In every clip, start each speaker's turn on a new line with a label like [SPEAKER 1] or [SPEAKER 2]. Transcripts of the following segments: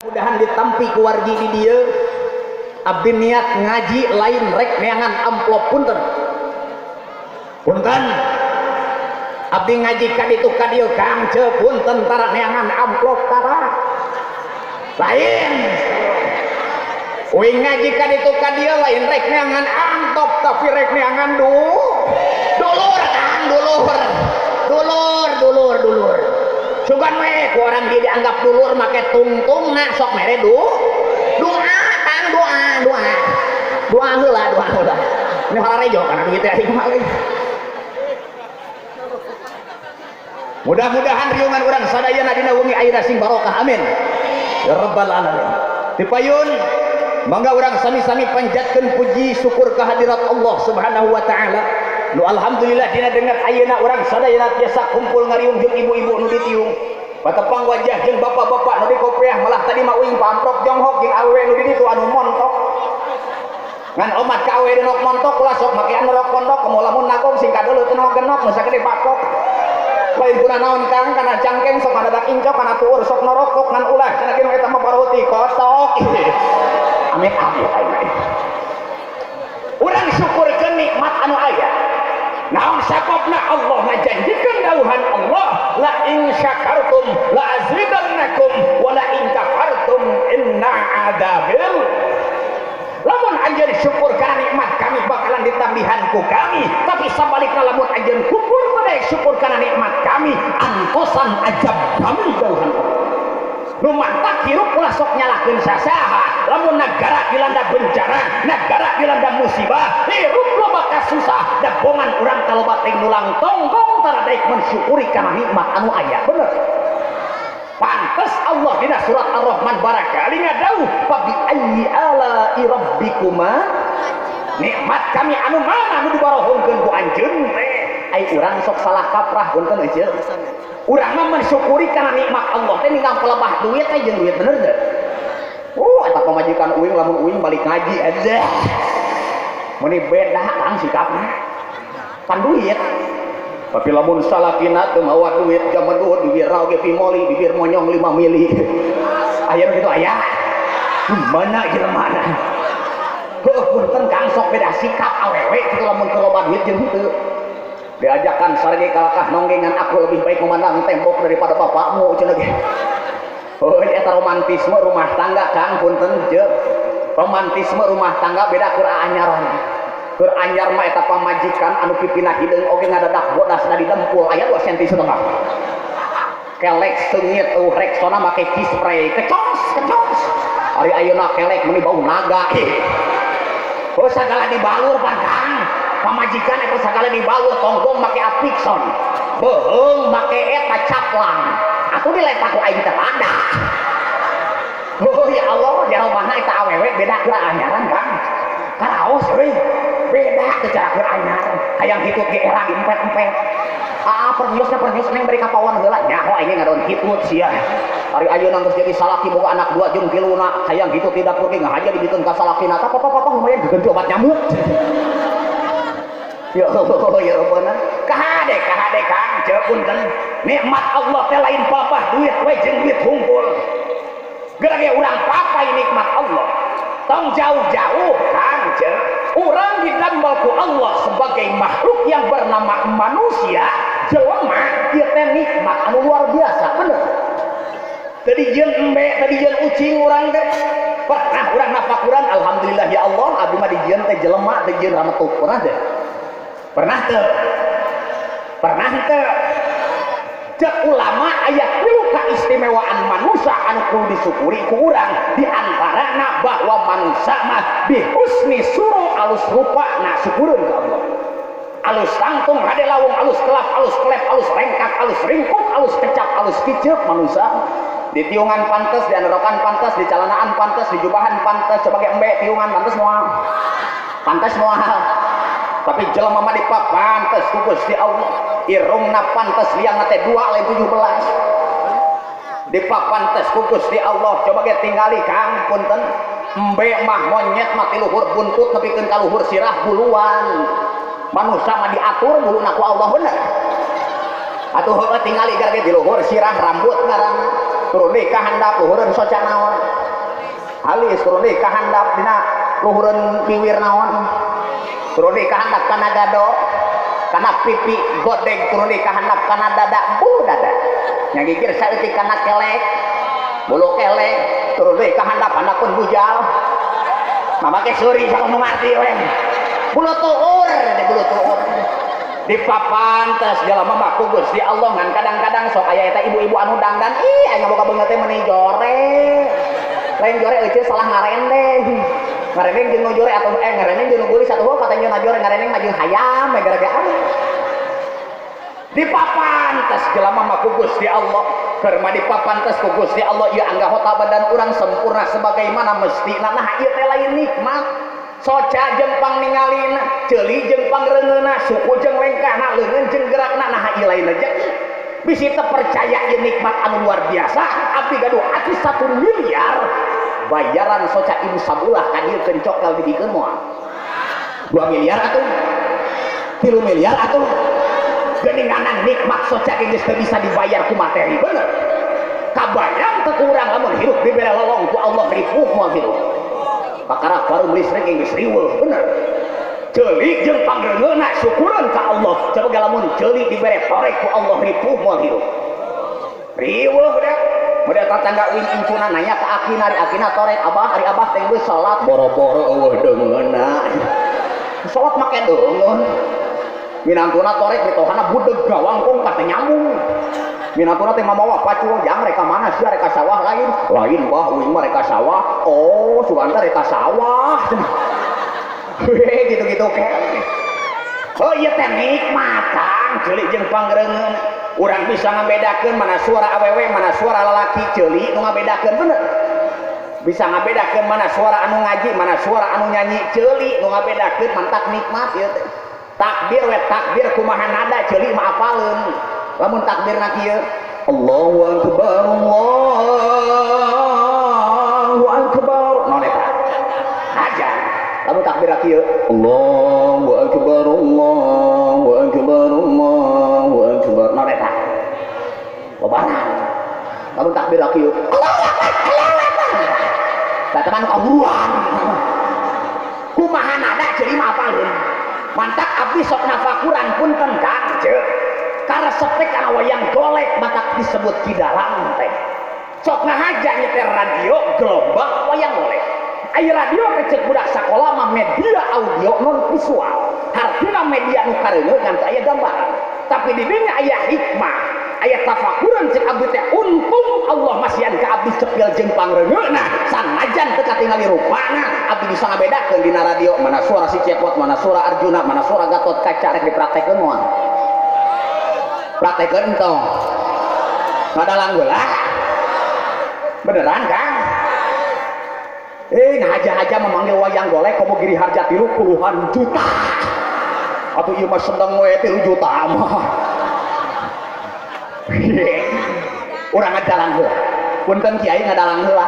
[SPEAKER 1] Mudahan ditampi ku wargi di dieu. Abdi niat ngaji lain rek neangan amplop punten. Punten. Abdi ngaji ka ditu ka dieu Kang Ceu punten tara neangan amplop tara. Lain. Uing ngaji ka ditu ka dieu lain rek neangan amplop tapi rek neangan dulur Kang, dulur. Dulur, dulur, dulur. Sugan we ku orang dia dianggap dulur make tungtungna sok mere doa Kang, doa, doa. Doa heula, doa heula. Ini hararejo kana duit teh aing mah euy. Mudah-mudahan riungan urang sadayana dina wengi ayeuna sing barokah. Amin. Ya rabbal alamin. Dipayun mangga urang sami-sami panjatkeun puji syukur kehadirat Allah Subhanahu wa taala. Nu alhamdulillah dina dengar ayeuna urang sadayana tiasa kumpul ngariung jeung ibu-ibu nu ditiung. Patepang wajah jeung bapak-bapak nu dikopeah malah tadi mah uing pamprok jonghok jeung awewe nu di ditu anu montok. Ngan omat ka awewe nu montok ulah sok make anu rok pondok komo lamun nagong sing kadeuleu teu genok nu sagede bakok. Lain kuna naon Kang kana cangkeng sok kadadak incok kana tuur sok norokok ngan ulah cenah ge eta mah baruti kotok. Amit amit aing. Urang syukurkeun nikmat anu aya. Naon sababna Allah ngajanjikeun dawuhan Allah la in syakartum la azidannakum wa la in kafartum inna adzabil. Lamun anjeun syukur kana nikmat kami bakalan ditambihan ku kami, tapi sabalikna lamun anjeun kufur pada syukur kana nikmat kami antosan ajab kami dawuhan Allah. Nu mantak hirup ulah sok nyalahkeun sasaha, lamun nagara dilanda bencana, nagara dilanda musibah, hirup loba kasusah, da bongan urang kaloba teh nulang tonggong tara daek mensyukuri kana nikmat anu aya. Bener. Pantes Allah dina surat Ar-Rahman barakali ngadauh fa bi ayyi ala'i rabbikuma, nikmat kami anu mana nu dibarohongkeun ku anjeun teh. Ai urang sok salah kaprah punten euy. Urang mah mensyukuri kana nikmat Allah teh ninggal pelebah duit teh jeung duit bener teh. Oh eta pamajikan uing lamun uing balik ngaji aja. Meuni beda Kang sikapna. Pan duit. Tapi lamun salakina teu mawa duit jaman duit bibir raoge pimoli bibir monyong 5 mili. Aya nu kitu aya. Mana jelema na. Heuh punten Kang sok beda sikap awewe kitu lamun teu loba duit jeung henteu. Diajakan sarge kalakah nonggengan aku lebih baik memandang tembok daripada bapakmu cenah ge. Oh eta romantisme rumah tangga Kang punten je. Romantisme rumah tangga beda keur anyaran. Keur anyar mah eta pamajikan anu pipina hideung oge ngadadak bodas da didempul aya 2 cm setengah. Kelek seungit eueuh Rexona make kispray kecos kecos. Ari ayeuna kelek meuni bau naga. Oh sagala dibalur pan Kang. Pamajikan eta sagala dibalur tonggong make apikson. Beuheung make eta caplang. Atuh diletak ku aing teh lada. Oh ya Allah, jarobana eta awewe beda keur anyaran Kang. Karaos euy. Beda teh cara keur anyaran. Hayang hitut ge era diempet-empet. Ah perniosna pernios neng bari ka pawon heula nyaho aing ngadon hitut sia. Ari ayeuna geus jadi salaki boga anak dua jeung tiluna, hayang hitut di dapur ge ngahaja dibikeun ka salakina. Tah papa lumayan diganti obat nyamuk. Ya Allah ya Rabbana. Kahade kahade Kang ceu punten. Nikmat Allah teh lain papah duit we jeung duit hungkul. Geura ge urang papai nikmat Allah. Tong jauh-jauh Kang ceu. Urang didamel ku Allah sebagai makhluk yang bernama manusia, jelema ieu teh nikmat anu luar biasa, bener. Tadi jeung embe, tadi jeung ucing urang teh. Pernah urang nafakuran alhamdulillah ya Allah abdi mah dijieun teh jelema teh jeung rametuk, pernah teh? Pernah teu? Pernah teu? Cek ulama ayat tilu kaistimewaan manusia anu kudu disyukuri ku urang di antarana bahwa manusia mah bihusni suru alus rupa na syukureun ka Allah. Alus tangtung hade lawung, alus kelap, alus kelep, alus rengkak, alus ringkuk, alus kecap, alus kiceup manusia. Di tiungan pantes, di anerokan pantes, di calanaan pantes, di jubahan pantes, sebagai embe tiungan pantes moal. Pantes moal. Tapi jelema mah dipapantes ku Gusti Allah. Irungna pantes liangna teh 2 lain 17. Dipapantes ku Gusti Allah. Coba ge tingali Kang punten. Embe mah monyet mah ti luhur buntut nepikeun ka luhur sirah buluan. Manusia mah diatur buluna ku Allah bener. Atuh heueuh tingali gara ge di luhur sirah rambut ngaranna. Turun deui ka handap luhureun soca naon? Alis turun deui ka handap dina luhureun biwir naon? Turun deui ka handap kana gado, kana pipi godeg turun deui ka handap kana dada, bulu dada. Nyagigir saeutik kana kelek, bulu kelek turun deui ka handap handapun bujal. Mamake seuri sakono ngarti we. Bulu tuur, di bulu tuur. Di papantes jalma mah ku Gusti Allah ngan kadang-kadang sok aya eta ibu-ibu anu dangdan ih aya boga beungeut teh meuni jore. Lain jore euceut salah ngarendeng. Ngarendeng jeung nu jore atau ngarendeng jeung nu geulis atuh katanya na jore ngarendeng mah jeung hayam we gara-gara. Di papantes jelema mah ku Gusti Allah, keur mah di papantes ku Gusti Allah ieu anggota badan urang sempurna sebagaimana mestina. Nah ieu teh lain nikmat. Soca jeung pangningalina, ceuli jeung pangreungeuna, suku jeung lengkahna, leungeun jeung gerakna, nah ieu lain rezeki. Bisi teu percaya ieu nikmat anu luar biasa, abdi gaduh ati 1 miliar bayaran soca ibu sabulah ka dieu keun cokel dibikeun moal. 2 miliar atuh? 3 miliar atuh? Geuninganan nikmat soca geus teu bisa dibayar ku materi, bener. Kabayang teu ku urang lamun hirup dibere lolong ku Allah ripuh moal hirup. Pakara baru listrik geus riweuh, bener. Ceuli jeung pangreungeuna syukureun ka Allah. Coba lamun ceuli dibere torek ku Allah ripuh moal hirup. Riweuh da. Model tatangga uing incuna nanya ka akina, ari akina torek abah, ari abah teh geus salat boro-boro eueuh deungeunna. Salat make deungeun. Minantuna torek mitohana budeg gawangkong ka teu nyambung. Minantuna teh mamawa pacul jang reka mana sia reka sawah lain. Lain bah uing mah reka sawah. Oh, sugan teh reka sawah. Heh gitu-gitu ke. Oh ieu teh nikmat Kang, ceuli jeung pangreungeun. Urang bisa ngabedakeun mana suara awewe, mana suara lalaki, ceuli nu ngabedakeun bener. Bisa ngabedakeun mana suara anu ngaji, mana suara anu nyanyi, ceuli nu ngabedakeun mantak nikmat ieu teh. Takbir we takbir kumaha nada ceuli mah apaleun. Lamun takbirna kieu, Allahu akbar, Allahu akbar. Naon eta? Hajar. Lamun takbirna kieu, Allahu akbar, Allahu akbar, Allahu akbar. Naon eta? Lebaran. Lamun takbirna kieu, Allahu akbar, Allahu akbar. Tah teman kaburuan. Kumaha nada ceuli mah apaleun. Mantak abdi sok nafakuran punten Kang ceuk. Karesep teh kana wayang golek matak disebut kidalang teh. Sok ngahaja nyetel radio gelombang wayang golek. Ai radio teh ceuk budak sakola mah media audio non visual. Hartina media nu kareuneuh ngan teu aya gambaran. Tapi di dinya aya hikmah, aya tafakuran ceuk abdi teh untung Allah masihan ka abdi cepil jeung pangreungeuna sanajan teu katingali rupana abdi bisa ngabedakeun dina radio mana suara si Cepot, mana suara Arjuna, mana suara Gatot Kaca rek dipraktekeun moal. Praktekeun entong. Ngadalang heula. Beneran Kang? Ngahaja-haja memanggil wayang golek komo Giri Harja 3 puluhan juta. Atuh ieu mah sedeng we 3 juta mah. Urang ngadalang heula. Punten kiai ngadalang heula.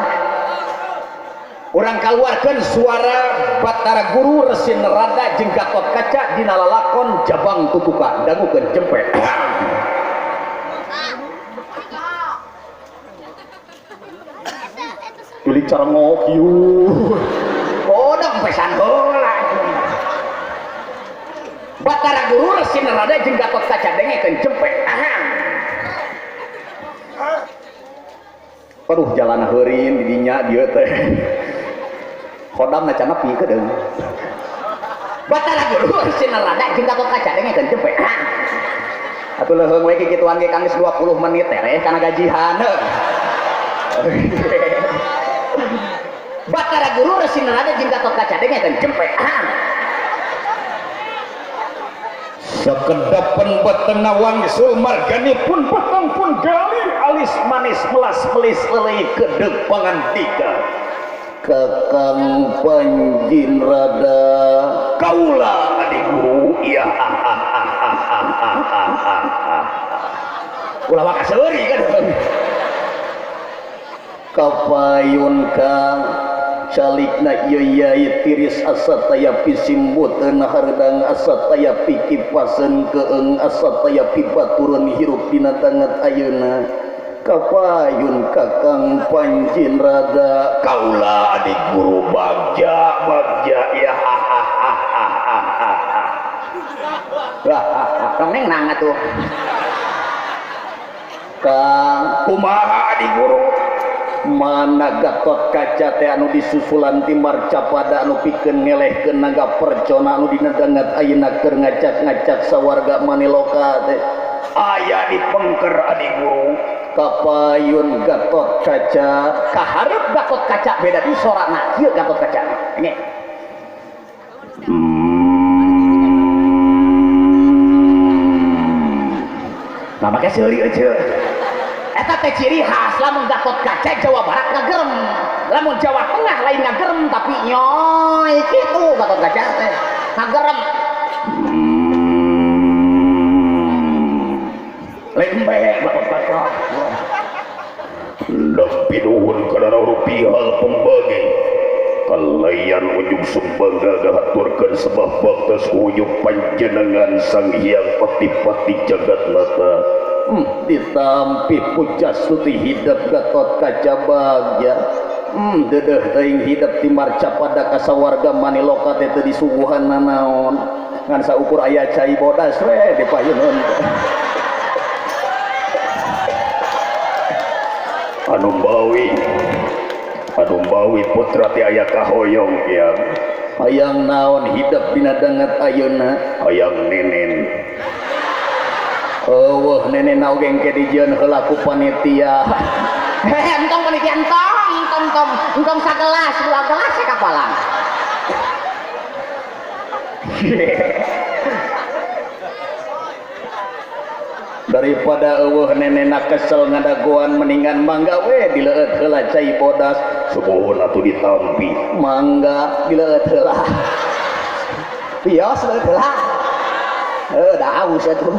[SPEAKER 1] Urang kaluarkeun suara Batara Guru Resi Narada jeung Gatot Kaca dina lalakon Jabang Tutuka dangukeun jempet. Tuli carengok ieu. Kodong pesan heula. Batara Guru Resi Narada jeung Gatot Kaca dengekeun jempet. Aduh jalan heurin di dinya dieu teh. Khodam na cana pi kedeung. Batara Guru Resi Narada jeung Gatot Kaca dengekeun jempet. Atuh leuheung we kikituan ge Kang geus 20 menit tereh kana gajihan. Batara Guru Resi Narada jeung Gatot Kaca dengekeun jempet. Sekedapan beteng wangsul marganipun peteng pun gali alis manis melas melis lelei kedep pangandika Kakang Panjin Rada kaula adi guru iya ulah maka seuri kan kapayun kang calikna ieu yai tiris asa taya pisimbuteun hardang asa taya pikipaseun keeng asa taya pibaturun hirup dina danget ayeuna Kapayun Kakang Panjin Rada kaula adik guru bagja bagja ya ha ha ha ha ha ha. Wah, tong neng nang atuh. Kang kumaha adik guru? Mana Gatot Kaca teh anu disusulan ti Marcapada anu pikeun ngelehkeun naga percona anu dina dangat ayeuna keur ngacak-ngacak sawarga Maniloka teh aya di pengker adik guru. Kapayun Gatot Kaca kaharep Gatot Kaca beda di sorana kieu Gatot Kaca nge. Nah make seuri euceu. Eta teh ciri khas lamun Gatot Kaca Jawa Barat ngagerem, lamun Jawa Tengah lain ngagerem tapi nyoy kitu Gatot Kaca teh ngagerem. Lembek Gatot Kaca.
[SPEAKER 2] Lempinuhun kana rupiah pembagi kalayan ujung sumbangga ngahaturkeun sebab baktos ujung panjenengan Sang Hyang Pati-pati jagat nata.
[SPEAKER 1] Ditampi puja suti hidup Gatot Kaca bagja. Dedeh teuing hidup ti Marcapada ka sawarga Maniloka teh teu disuguhan nanaon ngan saukur aya cai bodas we di payuneun.
[SPEAKER 2] Anu bawi putra teh aya kahoyong ya.
[SPEAKER 1] Hayang naon hidup dina dangat ayeuna?
[SPEAKER 2] Hayang nenen.
[SPEAKER 1] Eueuh nenen oge engke dijieun heula ku panitia. Hehe entong panitia entong entong entong entong sagelas dua gelas sakapalan. Daripada eueuh nenena kesel ngadagoan mendingan mangga we dileueut heula cai bodas.
[SPEAKER 2] Subuhun atuh ditampi.
[SPEAKER 1] Mangga dileueut heula. Bios leueut heula. Heuh da haus atuh.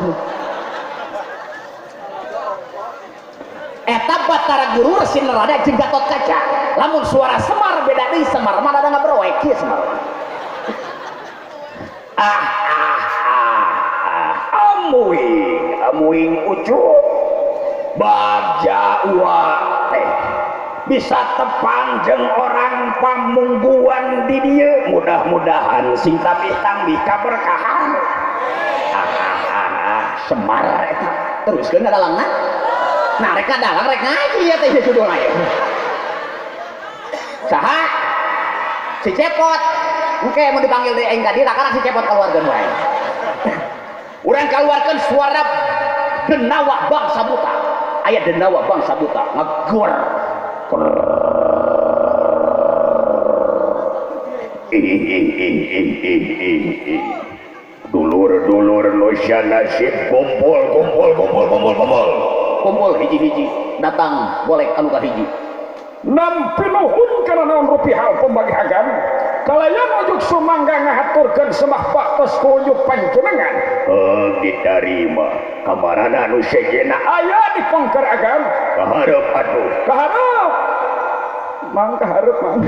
[SPEAKER 1] Eta Batara Guru Resi Narada jeung Gatot Kaca. Lamun suara Semar beda deui Semar mah da ngaberoek kieu Semar.
[SPEAKER 2] Ah ah ah ah amuing amuing ucup bagja ua teh bisa tepang jeung orang pamungguan di dieu mudah-mudahan sing tambih-tambih kaberkahan. Ah ah ah ah Semar eta
[SPEAKER 1] teruskeun dadalangna. Nah rek dalang rek ngaji ya teh judulna ieu. Saha? Si Cepot. Engke mun dipanggil deui aing ka dieu karena si Cepot kaluarkeun wae.
[SPEAKER 2] Urang kaluarkeun suara denawa bangsa buta. Aya denawa bangsa buta ngegor. Dulur-dulur nu nasib kumpul kumpul kumpul kumpul kumpul.
[SPEAKER 1] Kumpul hiji-hiji datang boleh anu kahiji.
[SPEAKER 3] Nampi nuhun kana naon rupiah pembagi agam kalayan ujuk sumangga ngahaturkeun semah baktos ku ujuk panjenengan.
[SPEAKER 2] Heug ditarima kamarana anu sejenna
[SPEAKER 3] aya di pengker agam.
[SPEAKER 2] Kaharep atuh.
[SPEAKER 3] Kaharep. Mang kaharep mang.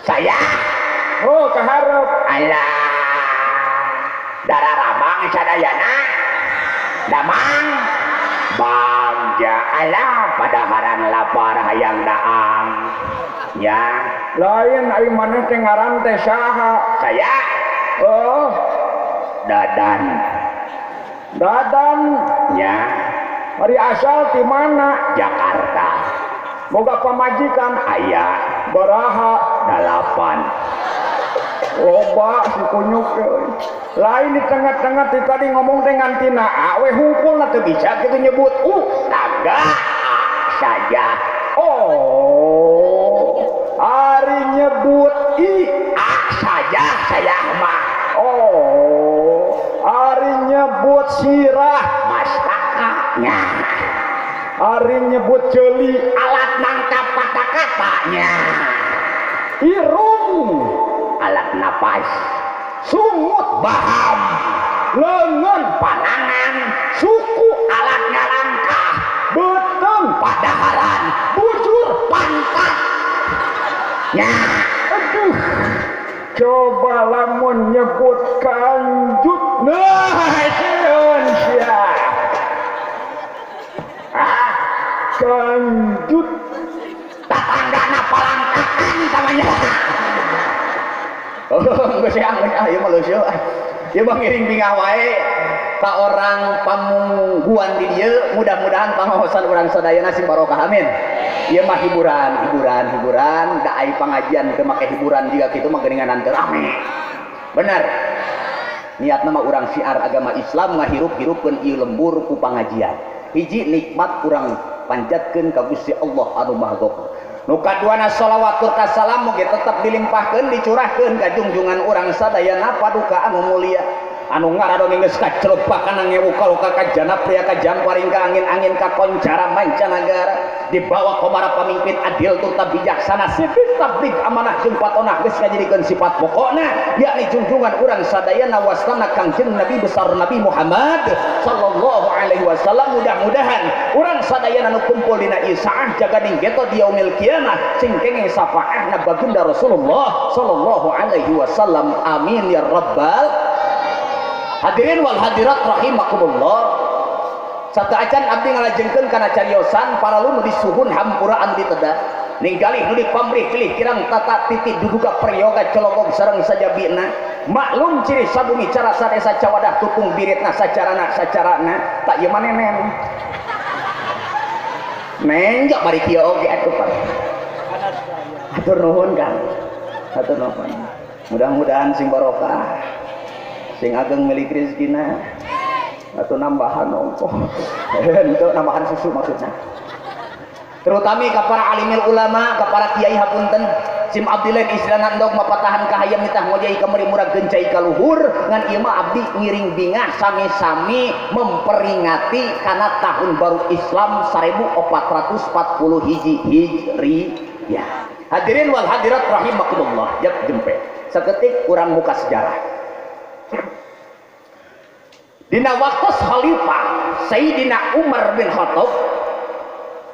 [SPEAKER 2] Saya.
[SPEAKER 3] Oh kaharep.
[SPEAKER 2] Alah. Darah ramang sadayana. Damang bangja alah padaharan lapar hayang daang ya
[SPEAKER 3] lain ari maneh teh ngaran teh saha?
[SPEAKER 2] Saya
[SPEAKER 3] oh
[SPEAKER 2] Dadan.
[SPEAKER 3] Dadan
[SPEAKER 2] ya
[SPEAKER 3] ari asal ti mana?
[SPEAKER 2] Jakarta.
[SPEAKER 3] Boga pamajikan?
[SPEAKER 2] Aya.
[SPEAKER 3] Baraha?
[SPEAKER 2] 8.
[SPEAKER 3] Loba si kunyuk lain di tengah-tengah ti tadi ngomong teh ngan tina a we hungkul
[SPEAKER 2] teu bisa kitu nyebut u naga a saja.
[SPEAKER 3] Oh ari nyebut i
[SPEAKER 2] a saja saya mah.
[SPEAKER 3] Oh ari nyebut sirah
[SPEAKER 2] mastaka nya.
[SPEAKER 3] Ari nyebut ceuli
[SPEAKER 2] alat nangkap kata-katanya.
[SPEAKER 3] Irung
[SPEAKER 2] alat napas.
[SPEAKER 3] Sungut
[SPEAKER 2] baham
[SPEAKER 3] lengan
[SPEAKER 2] panangan
[SPEAKER 3] suku
[SPEAKER 2] alat ngalangkah
[SPEAKER 3] beteng
[SPEAKER 2] padaharan
[SPEAKER 3] bujur
[SPEAKER 2] pantat ya.
[SPEAKER 3] Aduh coba lamun nyebut kanjut nah sieun sia. Kanjut
[SPEAKER 1] tatanggana palangkaan tamanya. Oh, geus ya, ieu mah leuseut. Ieu mah ngiring bingah wae ka orang pamungguan di dieu, mudah-mudahan pangaosan urang sadayana sing barokah, amin. Ieu mah hiburan, hiburan, hiburan, da ai pangajian teu make hiburan jiga kitu mah geuningan teu rame. Bener. Niatna mah urang syiar agama Islam ngahirup-hirupkeun ieu lembur ku pangajian. Hiji nikmat urang panjatkeun ka Gusti Allah anu Maha Ghafur. Nu kaduana shalawat tur salam mugi tetep dilimpahkeun dicurahkeun ka junjungan urang sadayana paduka anu mulia anu ngaradon geus kacelup kana ngewu kaluka ka jana pria ka jamparing ka angin-angin ka koncara mancanagara dibawa komara pamimpin adil turta bijaksana sidik tabligh amanah jeung patonah geus ngajadikeun sifat pokokna yakni junjungan urang sadayana wastana Kangjeng Nabi besar Nabi Muhammad sallallahu alaihi wasallam. Mudah-mudahan urang sadayana nu kumpul dina ieu saah jaga ninggeto di yaumil kiamah sing kenging syafaahna baginda Rasulullah sallallahu alaihi wasallam, amin ya rabbal. Hadirin wal hadirat rahimakumullah. Sateuacan abdi ngalajengkeun kana cariosan paralu nu disuhun hampura anu diteda ninggalih nu dipamrih pilih kirang tata titi duduga peryoga celogog sareng sajabina maklum ciri sabumi cara sadesa cawadah tutung biritna sacarana sacarana tak ieu manenen menjok bari kieu oge atuh Pak. Hatur nuhun Kang, hatur nuhun, mudah-mudahan sing barokah sing ageng milik rezekina atau nambahan ongkoh henteu nambahan susu maksudna. Terutami ka para alimil ulama, ka para kiai hapunten sim abdi lain istilahna endog mapatahan ka hayam nitah ngojai ka meuri murag gencai ka luhur ngan ieu mah abdi ngiring bingah sami-sami memperingati kana tahun baru Islam 1440 hiji Hijriah. Hadirin wal hadirat rahimakumullah. Yap jempe saketik urang muka sejarah. Dina waktu khalifah Sayyidina Umar bin Khattab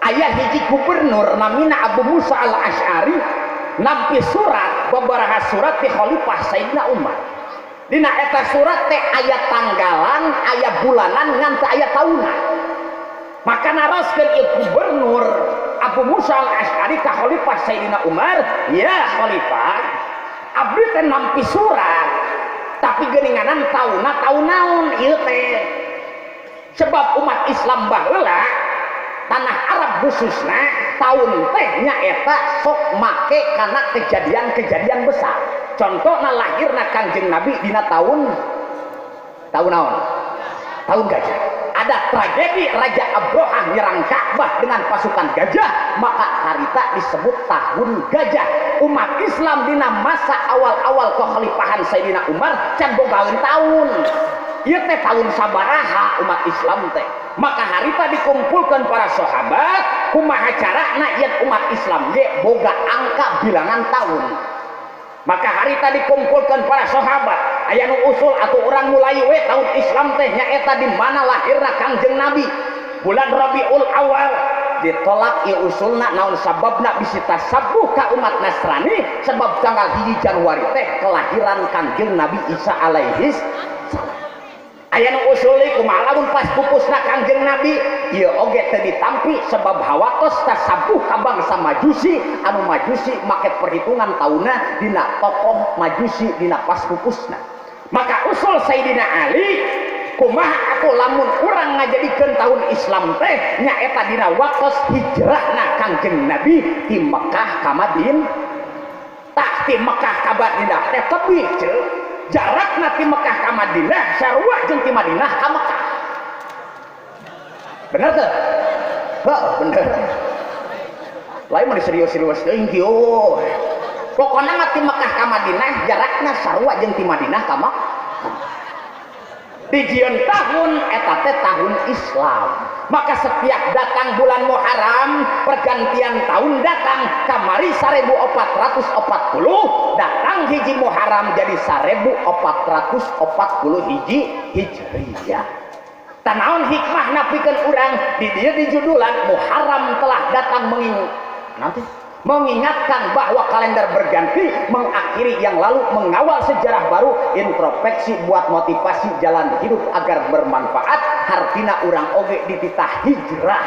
[SPEAKER 1] ayah hiji gubernur namina Abu Musa al-Ash'ari nampi surat babaraha surat di khalifah Sayyidina Umar. Dina eta surat teh aya tanggalan, aya bulanan ngan teu aya taunan. Maka naroskeun ieu gubernur Abu Musa al-Ash'ari ka khalifah Sayyidina Umar, ya khalifah, abdi teh nampi surat tapi geuninganan tauna taun naon ieu teh. Sebab umat Islam baheula tanah Arab khususna tahun teh nyaeta sok make kana kejadian-kejadian besar. Contohna lahirna Kangjeng Nabi dina tahun naon? Tahun gajah. Ada tragedi Raja Abrohah nyerang Ka'bah dengan pasukan gajah, maka harita disebut tahun gajah. Umat Islam dina masa awal-awal kekhalifahan Sayyidina Umar can bogaeun tahun. Ieu teh tahun sabaraha umat Islam teh. Maka harita dikumpulkan para sahabat, kumaha carana yen umat Islam ge boga angka bilangan tahun. Maka harita dikumpulkan para sahabat, aya nu usul atau orang mulai we tahun Islam teh nyaeta di mana lahirna Kangjeng Nabi bulan Rabiul Awal. Ditolak ieu usulna naon sababna bisi tasabuh ka umat Nasrani sebab tanggal 1 Januari teh kelahiran Kangjeng Nabi Isa alaihis salam. Aya nu usul deui kumaha lamun pas pupusna Kangjeng Nabi ieu oge teu ditampi sebab hawatos tasabuh ka bangsa Majusi anu Majusi make perhitungan taunna dina tokoh Majusi dina pas pupusna. Maka usul Sayyidina Ali kumaha atuh lamun urang ngajadikeun tahun Islam teh nyaeta dina waktos hijrahna Kangjeng Nabi ti Mekah ka Madinah. Tah ti Mekah ka Madinah teh tebih ceu. Jarakna ti Mekah ka Madinah sarua jeung ti Madinah ka Mekah. Bener teu? Heuh, bener. Lain mah serius-serius teuing kieu. Pokona mah ti Mekah ka Madinah jarakna sarua jeung ti Madinah ka Mekah. Dijieun tahun eta teh tahun Islam. Maka setiap datang bulan Muharram pergantian tahun datang kamari 1440 datang hiji Muharram jadi 1440 hiji Hijriah. Tanaon hikmah napikeun urang di dieu di judulan Muharram telah datang mengingatkan bahwa kalender berganti, mengakhiri yang lalu, mengawal sejarah baru, introspeksi buat motivasi jalan hidup agar bermanfaat. Hartina urang oge dititah hijrah.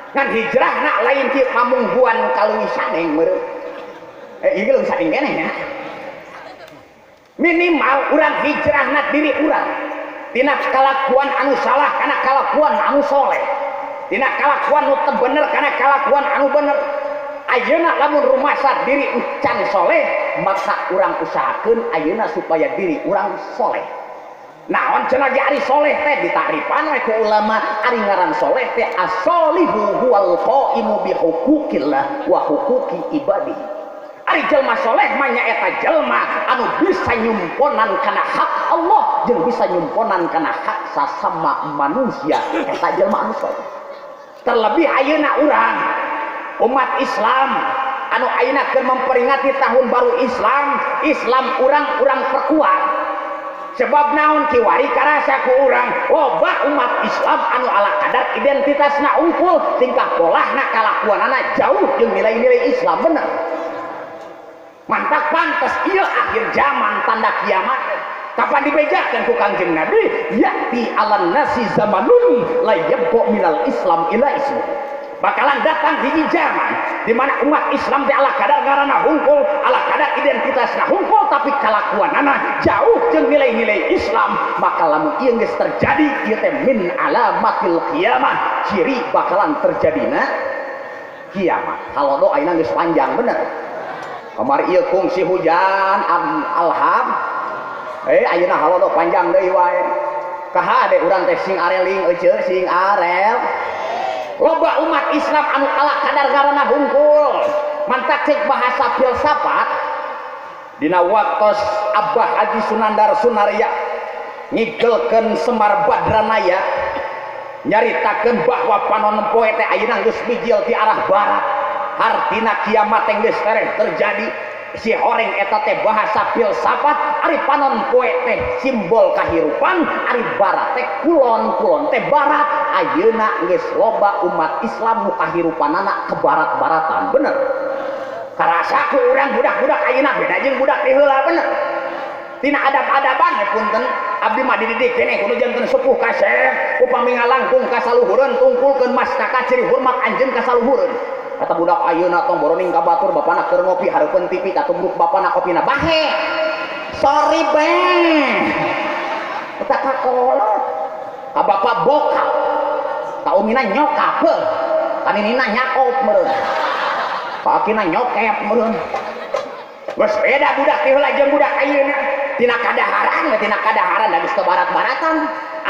[SPEAKER 1] Ngan hijrahna lain ti pamungguan ka leuwih sadeng meureun. Ieu leuwih sadeng keneh nya. Minimal urang hijrahna diri urang. Tina kalakuan anu salah kana kalakuan anu soleh. Tina kalakuan nu teu bener kana kalakuan anu bener. Ayeuna lamun rumasa diri can soleh, maka urang usahakeun ayeuna supaya diri urang soleh. Naon cenah ge ari soleh teh ditarifan we ku ulama, ari ngaran soleh teh as-solihu huwal qaimu bi huquqillah wa huquqi ibadihi. Ari jelma soleh mah nyaeta jelma anu bisa nyumponan kana hak Allah jeung bisa nyumponan kana hak sasama manusia, eta jelma anu soleh. Terlebih ayeuna urang umat Islam anu ayeuna keur memperingati tahun baru Islam, Islam urang-urang perkuat. Sebab naon kiwari karasa ku urang loba umat Islam anu ala kadar identitasna unggul, tingkah polahna kalakuanana jauh jeung nilai-nilai Islam bener. Mantak pantes ieu akhir zaman tanda kiamat. Kapan dibejakeun ku Kangjeng Nabi? Ya'ti 'alan nasi zamanun la yabqa minal Islam ila ismu. Bakalan datang hiji zaman di mana umat Islam teh ala kadar ngaranna hungkul, ala kadar identitasna hungkul, tapi kalakuanana jauh jeung nilai-nilai Islam. Maka lamun ieu geus terjadi ieu teh min alamatil kiamah, ciri bakalan terjadina kiamat. Halodo ayeuna geus panjang bener. Kamari ieu kungsi hujan alham. Ayeuna halodo panjang deui wae. Kaha de urang teh sing areling euceu sing arel. Loba umat Islam anu ala kadar ngaranna hungkul. Mantak cek bahasa filsafat dina waktos Abah Haji Sunandar Sunarya ngigelkeun Semar Badranaya nyaritakeun bahwa panon poe teh ayeuna geus bijil ti arah barat. Hartina kiamat teh geus tereh terjadi. Si horeng eta teh bahasa filsafat, ari panon poe teh simbol kahirupan, ari barat teh kulon, kulon teh barat. Ayeuna geus loba umat Islam nu kahirupanana ke barat-baratan, bener. Karasa ku urang budak-budak ayeuna beda jeung budak ti heula, bener. Tina adab-adaban we punten, abdi mah dididik keneh kudu janten sepuh kasep, upami ngalangkung ka saluhureun tungkulkeun mastaka ciri hormat anjeun ka saluhureun. Kata budak ayeuna tong boroning ka batur bapana keur ngopi hareupeun TV katubruk bapana kopina bahe. Sorry beh. Eta kakolot. Ka bapak bokap. Ka umina nyokap heuh. Ka ninina nyakop meureun. Ka akina nyokep meureun. Geus beda budak ti heula jeung budak ayeuna. Tina kadaharan we tina kadaharan da geus ke barat-baratan.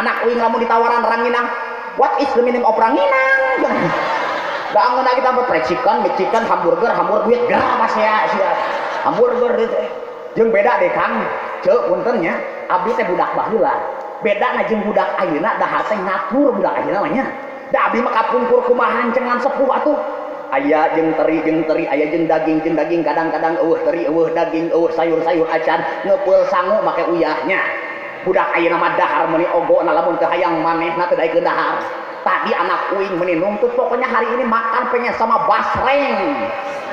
[SPEAKER 1] Anak uing lamun ditawaran ranginang. What is the meaning of ranginang? Bangun lagi tambah fried chicken, mie chicken, hamburger, hamburger duit gerah mas ya, sia. Hamburger gitu. Jeung beda deh Kang, ceu punten nya, abdi teh budak baheula. Beda na jeung budak ayeuna dahar teh ngatur budak ayeuna mah nya. Da abdi mah kapungkur kumaha cengan sepuh atuh. Aya jeung teri, aya jeung daging, kadang-kadang eueuh teri, eueuh daging, eueuh sayur-sayur acan, ngeupeul sangu make uyahnya. Budak ayeuna mah dahar meuni ogona lamun teu hayang manehna teu daekeun dahar. Tadi anak uing meni nuntut pokoknya hari ini makan pengen sama basreng.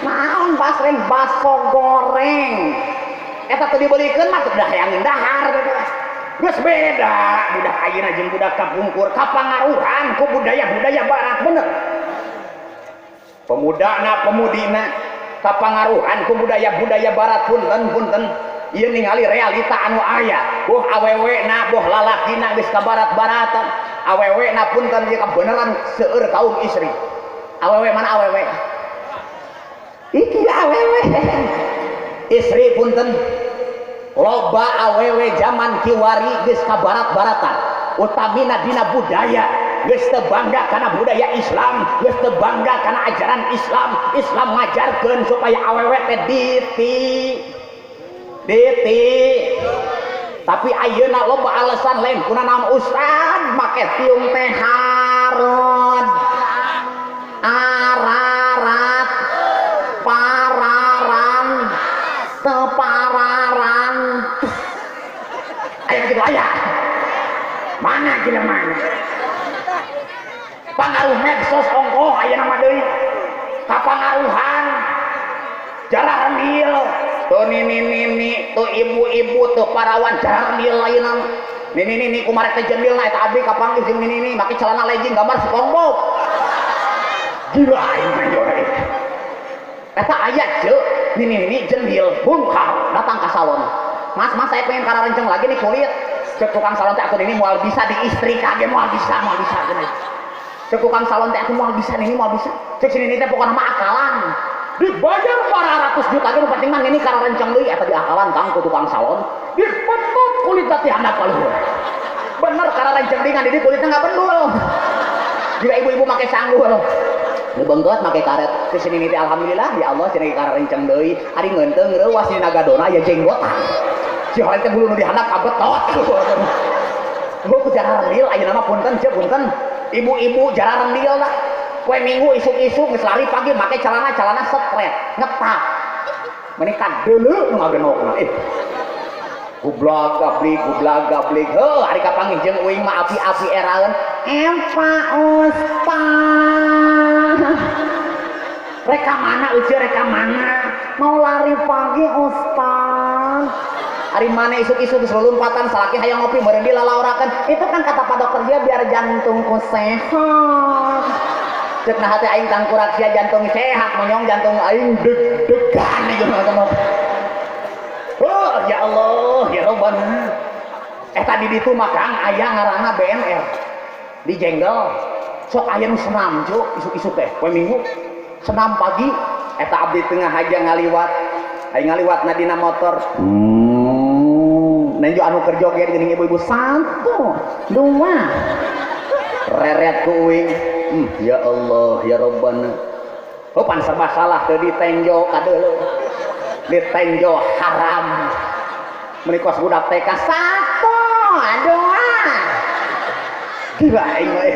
[SPEAKER 1] Naon basreng? Baso goreng. Eta teu dibelikeun mah teu hayang dahar gitu. Geus beda budak ayeuna jeung budak kapungkur kapangaruhan ku budaya-budaya barat bener. Pemudana pemudina kapangaruhan ku budaya-budaya barat punten-punten. Ieu ningali realita anu aya. Boh awewena boh lalakina geus ka barat-baratan. Awewe na punten ieu kabeneran seueur kaum istri. Awewe mana awewe? Iki awewe. Istri punten loba awewe zaman kiwari geus ka barat-baratan. Utamina dina budaya geus teu bangga kana budaya Islam, geus teu bangga kana ajaran Islam. Islam ngajarkeun supaya awewe teh diti diti. Tapi ayeuna loba alasan lain kuna naon ustad make tiung teh harod ararat pararan tepararan aya kitu aya mana jelema pangaruh medsos ongkoh ayeuna mah deui kapangaruhan jarah rendil tuh nini-nini tuh ibu-ibu tuh parawan jarah rendil ayeuna nini-nini kumaha teh jendilna eta abdi kapanggih jeung nini-nini make celana legging gambar SpongeBob Gila aing mah jore. Eta aya ceu, nini-nini jendil bungkar datang ka salon. Mas, mas saya pengen kararenceng lagi nih kulit. Cek tukang salon teh aku ini moal bisa di istri kage moal bisa cenah. Cek tukang salon teh aku moal bisa nini moal bisa. Cek si nini teh pokona mah akalan. Dibayar 400 juta ge nu penting mah nini kararenceng deui eta diakalan Kang ku tukang salon. Dipetot kulit teh handap ka luhur. Bener kararenceng deui ngan di kulitnya enggak bendul. Jika ibu-ibu make sanggul. Ngebengkeut make karet. Ke sini nini teh alhamdulillah ya Allah cenah kararenceng deui. Ari ngeunteung reuwas dina gadona aya jenggotan. Si horeng teh bulu nu dihandap kabetot. Gua ku jarang rendil ayeuna mah punten ceu punten. Ibu-ibu jarang rendil lah. Poe Minggu isuk-isuk geus lari pagi make celana-celana stret, ngetak. Meuni kadeuleu nu ngagenokna. Goblok gablik, goblok gablik. Heuh, ari kapanggih jeung uing mah api-api eraeun. Pak Ustaz. Reka mana euceuk reka mana? Mau lari pagi Ustaz. Ari mana isuk-isuk geus lulumpatan salaki hayang ngopi meureun dilalaurakeun. Itu kan kata Pak Dokter dia biar jantungku sehat. Cek nah hati aing tangkurak sia jantung sehat monyong jantung aing deg-degan jeung ngono. Oh ya Allah ya Rabbana. Eta di ditu mah Kang aya ngaranna BNR. Di Jenggel. Sok aya nu senam cuk isuk-isuk teh poe Minggu. Senam pagi eta abdi tengah haja ngaliwat. Aing ngaliwatna dina motor. Nenjo anu keur joget geuning ibu-ibu 1 2 reret ku uing. Ya Allah ya Rabbana. Oh pan serba salah teu ditenjo kadeuleu. Ditenjo haram. Meuni kos budak TK 1 2. Gila aing mah.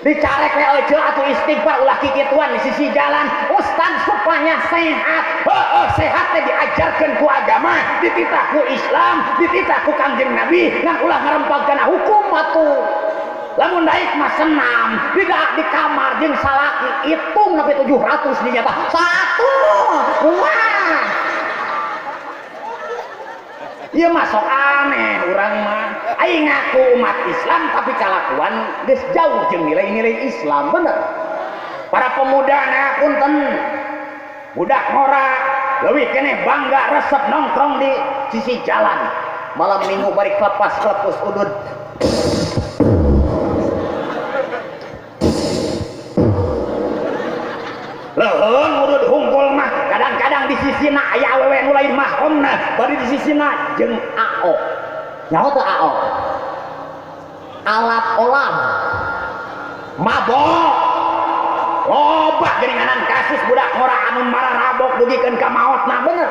[SPEAKER 1] Dicarek we euceuk atuh istighfar ulah kikituan di sisi jalan. Ustaz supaya sehat. Heueuh sehat teh diajarkeun ku agama, dititah ku Islam, dititah ku Kangjeng Nabi, ngan ulah ngarempag kana hukum atuh. Lamun daik mah senam, tidak di kamar jeung salaki hitung nepi 700 dinya tah. 1 2. Ieu mah sok aneh urang mah. Aing ngaku umat Islam tapi kalakuan geus jauh jeung nilai-nilai Islam bener. Para pemuda na punten. Budak ngora leuwih keneh bangga resep nongkrong di sisi jalan. Malam Minggu bari kelepas-kelepus udud. Leuheung udud hungkul mah kadang-kadang di sisina aya awewe nu lain mahramna bari di sisina jeung AO. Nyaho teu AO? Alat olam. Mabok. Loba geuninganan kasus budak ngora anu mararabok dugikeun ka maotna bener.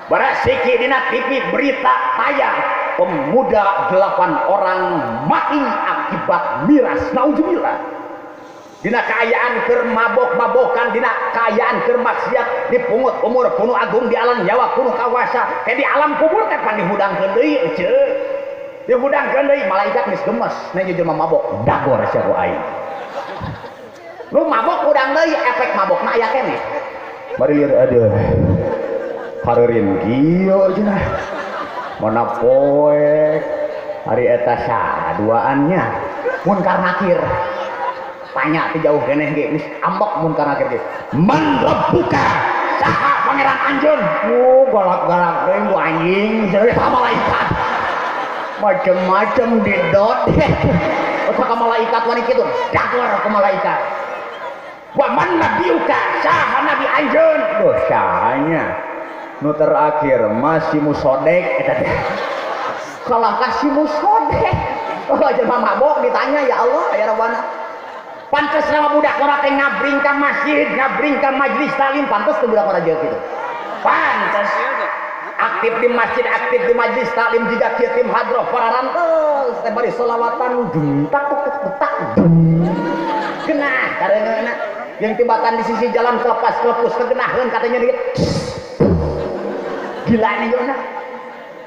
[SPEAKER 1] Barasiki dina TV berita tayang pemuda 8 orang mati akibat miras. Nauzubillah. Dina kaayaan keur mabok-mabokan, dina kaayaan keur maksiat, dipungut umur kuno agung di alam nyawa kuno kawasa, ke di alam kubur teh pan dihudangkeun deui euceuk. Dihudangkeun deui malaikat geus gemes nya jelema mabok, dagor sia ku aing. Nu mabok hudang deui efek mabokna aya keneh. Mari lieur aduh. Hareureun kieu cenah. Mana poek ari eta saduaannya munkar nakir. Tanya ti jauh keneh ge geus ambek munkar nakir ge. Man rabbuka saha pangeran anjeun? Oh galak-galak deui ku anjing cenah ka malaikat. Macem-macem didot. Otak ka malaikat wani kitu dagor ka malaikat. Wa man nabiyuka saha nabi anjeun? Duh sahanya. Nu terakhir masih musodek eta teh. Kalah kasih musodek. Oh jelema mabok ditanya ya Allah ya Rabbana. Pantes nama budak ora teh ngabring ka masjid, ngabring ka majlis taklim, pantes teu budak ora jeung kitu. Pantes aktif di masjid, aktif di majlis taklim jiga kieu tim hadroh pararantes teh bari selawatan gentak tuk tuk tuk. Genah kareungeuna jeung tibatan di sisi jalan kelepas-kelepus kegenaheun katanya dikit. Gila nih yona.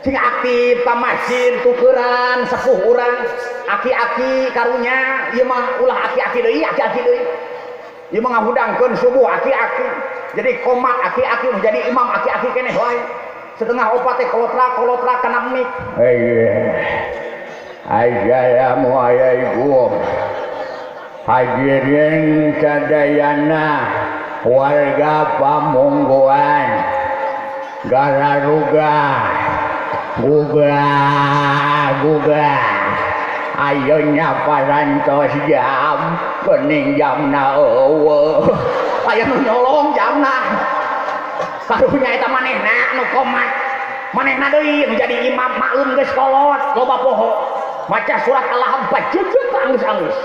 [SPEAKER 1] Sing aktif ka masjid tukeran sepuh urang aki-aki karunya ieu mah ulah aki-aki deui aki-aki deui ieu mah ngahudangkeun subuh aki-aki jadi komat aki-aki jadi imam aki-aki keneh wae setengah opat teh kolotra-kolotra kana mik. Assalamualaikum.
[SPEAKER 2] Hadirin sadayana warga Pamungguan gararuga gugah gugah ayeuna parantos jam bening jamna eueuh aya nu nyolong jamna karunya eta manehna nu komat manehna deui nu jadi imam maklum geus kolot loba poho maca surat Al-Ahzab jejet anggeus-anggeus.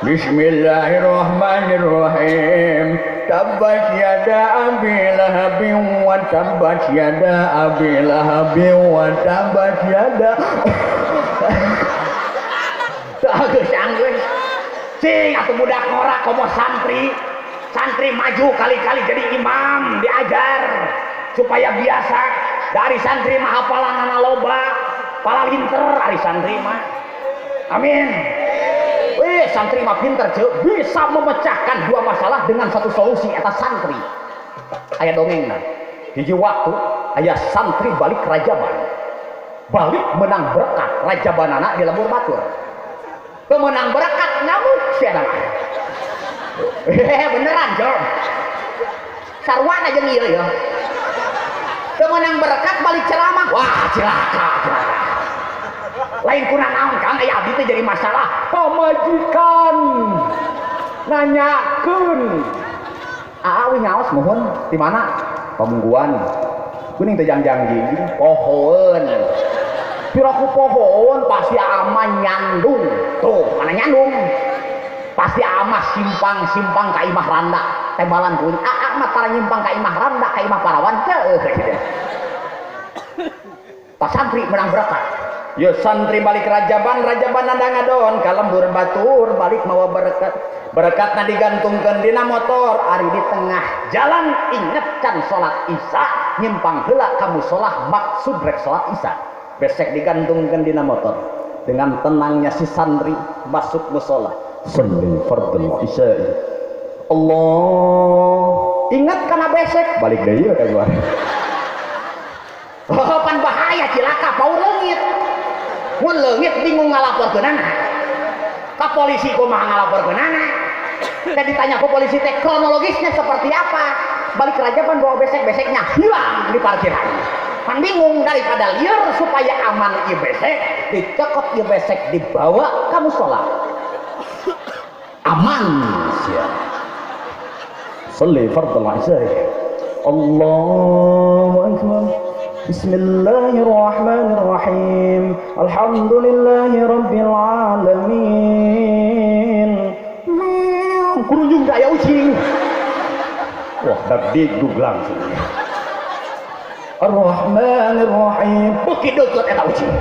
[SPEAKER 2] Bismillahirrahmanirrahim. Tabbat yada abi lahabin wa tabbat yada abi lahabin wa tabbat yada. Anggeus anggeus. Cing atuh budak ngora komo santri. Santri maju kali-kali jadi imam diajar supaya biasa. Dari santri mah hafalanana loba, palalinter ari santri mah. Amin. Wih, santri mah pinter ceu, bisa memecahkan dua masalah dengan satu solusi eta santri. Aya dongengna. Hiji waktu aya santri balik rajaban. Balik menang berkat rajabanana di lembur batur. Pemenang berkat ngamuk si eta mah. Hehehe beneran ceu. Sarwana jeung ieu ya. Pemenang berkat balik ceramah. Wah, cilaka, cilaka. Lain kuna naon Kang, aya abdi teh jadi masalah pamajikan nanyakeun. Aa we ngaos nuhun di mana? Pamungguan. Kuning teh jangjang jingjing pohoeun. Piraku pohoeun pasti ama nyandung. Tuh, mana nyandung? Pasti ama simpang-simpang ka imah randa. Tembalan kuing aa mah tara nyimpang ka imah randa, ka imah parawan teu. Pak santri menang berkat. Yo santri balik rajaban, rajaban nanda ngadon ka lembur batur balik mawa berkat. Berkatna digantungkeun dina motor ari di tengah jalan inget can salat isya nyimpang heula ka musala maksud rek salat isya. Besek digantungkeun dina motor. Dengan tenangnya si santri masuk musala. Sholli fardhu isya. Allah ingat kana besek balik deui ka keluar. Oh pan bahaya cilaka paur leungit. Mun leungit bingung ngalaporkeunana. Ka polisi kumaha ngalaporkeunana? Teh ditanya ku polisi teh kronologisnya seperti apa? Balik rajaban bawa besek-beseknya hilang di parkiran. Pan bingung daripada liar supaya aman ieu besek, dicekot ieu besek dibawa ka musala. Aman sia. Sholli fardhu isya. Allahu akbar. Bismillahirrahmanirrahim. Alhamdulillahi rabbil alamin. Kurunjung daya ucing. Wah, dagdikduk langsung. Ar-Rahmanirrahim. Beuki deukeut eta ucing.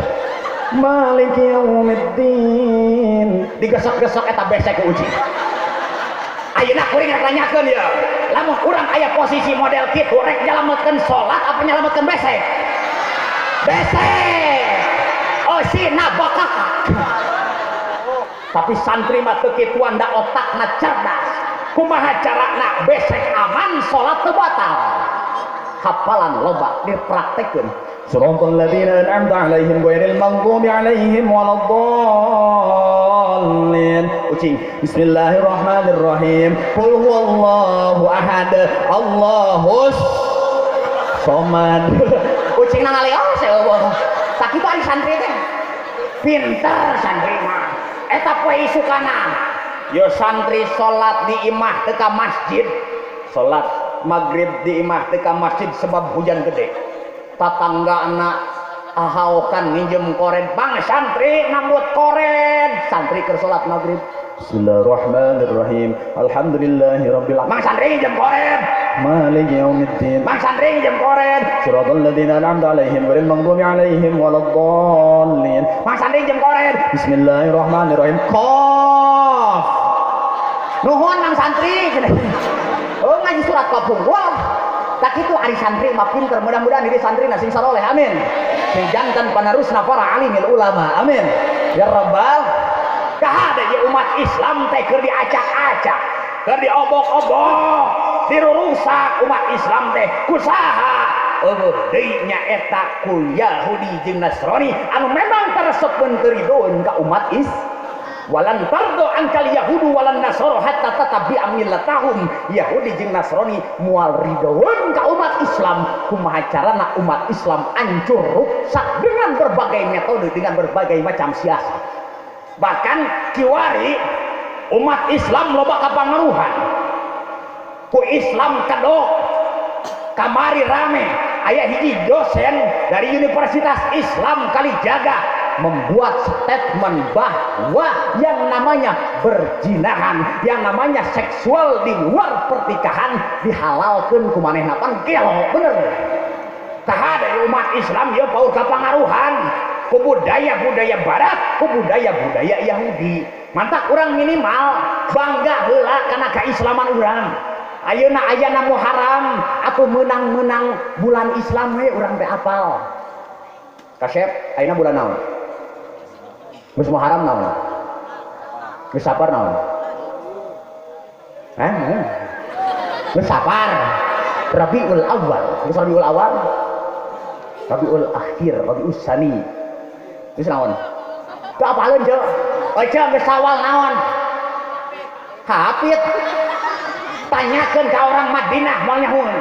[SPEAKER 2] Maliki yaumiddin. Digesek-gesek eta besek ku ucing. Ayeuna kuring rek nanyakeun ya. Lamun urang aya posisi model kitu rek nyalametkeun salat apa nyalametkeun besek? Besek. Oh si nabakaka. Tapi santri mah teu kituan da otakna cerdas. Kumaha carana besek aman salat teu batal. Hafalan loba dipraktekkeun. Siratal ladzina an'amta 'alaihim ghairil maghdubi 'alaihim waladdallin. Ucing. Bismillahirrahmanirrahim. Qul huwallahu ahad, Allahus somad. Ucing nangaleos eueuh. Sakitu ari santri teh. Pinter santri mah. Eta poe isukana. Yo santri salat di imah teu ka masjid. Salat maghrib di imah teu ka masjid sebab hujan gede. Tatangga anak ahaokan nginjem kored, bang santri nambut kored, santri keur salat maghrib. Bismillahirrahmanirrahim. Alhamdulillahirabbil alamin. Bang santri nginjem kored. Maliki yaumiddin. Bang santri nginjem kored. Siratal ladzina an'amta 'alaihim ghairil maghdubi 'alaihim waladdallin. Bang santri nginjem kored. Bismillahirrahmanirrahim. Qaf. Nuhun bang santri. Oh ngaji surat Qaf unggul. Tak itu ari santri mah pinter, mudah-mudahan ini santri sing saroleh, amin. Sing jantan panarusna para alimil ulama, amin. Ya rabbal. Kahade ye umat Islam teh keur diacak-acak, keur diobok-obok, dirurusak umat Islam teh kusaha. Eueuh deui nya eta ku Yahudi jeung Nasrani anu memang teresep pun teu ridoeun ka umat Islam. Walan tardo angkal yahudu walan nasoro hatta tatabi'a millatahum. Yahudi jeung Nasrani moal ridoeun ka umat Islam. Kumaha carana umat Islam hancur rusak dengan berbagai metode, dengan berbagai macam siasat. Bahkan kiwari umat Islam loba kapangaruhan ku Islam kedok. Kamari rame aya hiji dosen dari Universitas Islam Kalijaga membuat statement bahwa yang namanya berzinahan, yang namanya seksual di luar pernikahan dihalalkeun ku manehna. Pan gelo bener. Tah dari umat Islam ieu paur kapangaruhan ku budaya-budaya barat, ku budaya-budaya Yahudi. Mantak urang minimal bangga heula kana keislaman urang. Ayeuna ayana Muharram atuh meunang-meunang bulan Islam we urang teh apal. Kasep ayeuna bulan naon? Geus Muharram naon? Geus Safar naon? Hah? Geus Safar. Rabiul Awal. Geus Rabiul Awal? Rabiul Akhir, Rabiul Sani. Geus naon? Teu apaleun, Ceu. Euy, geus Sawal naon? Hapit. Tanyakeun ka orang Madinah moal nyahoeun.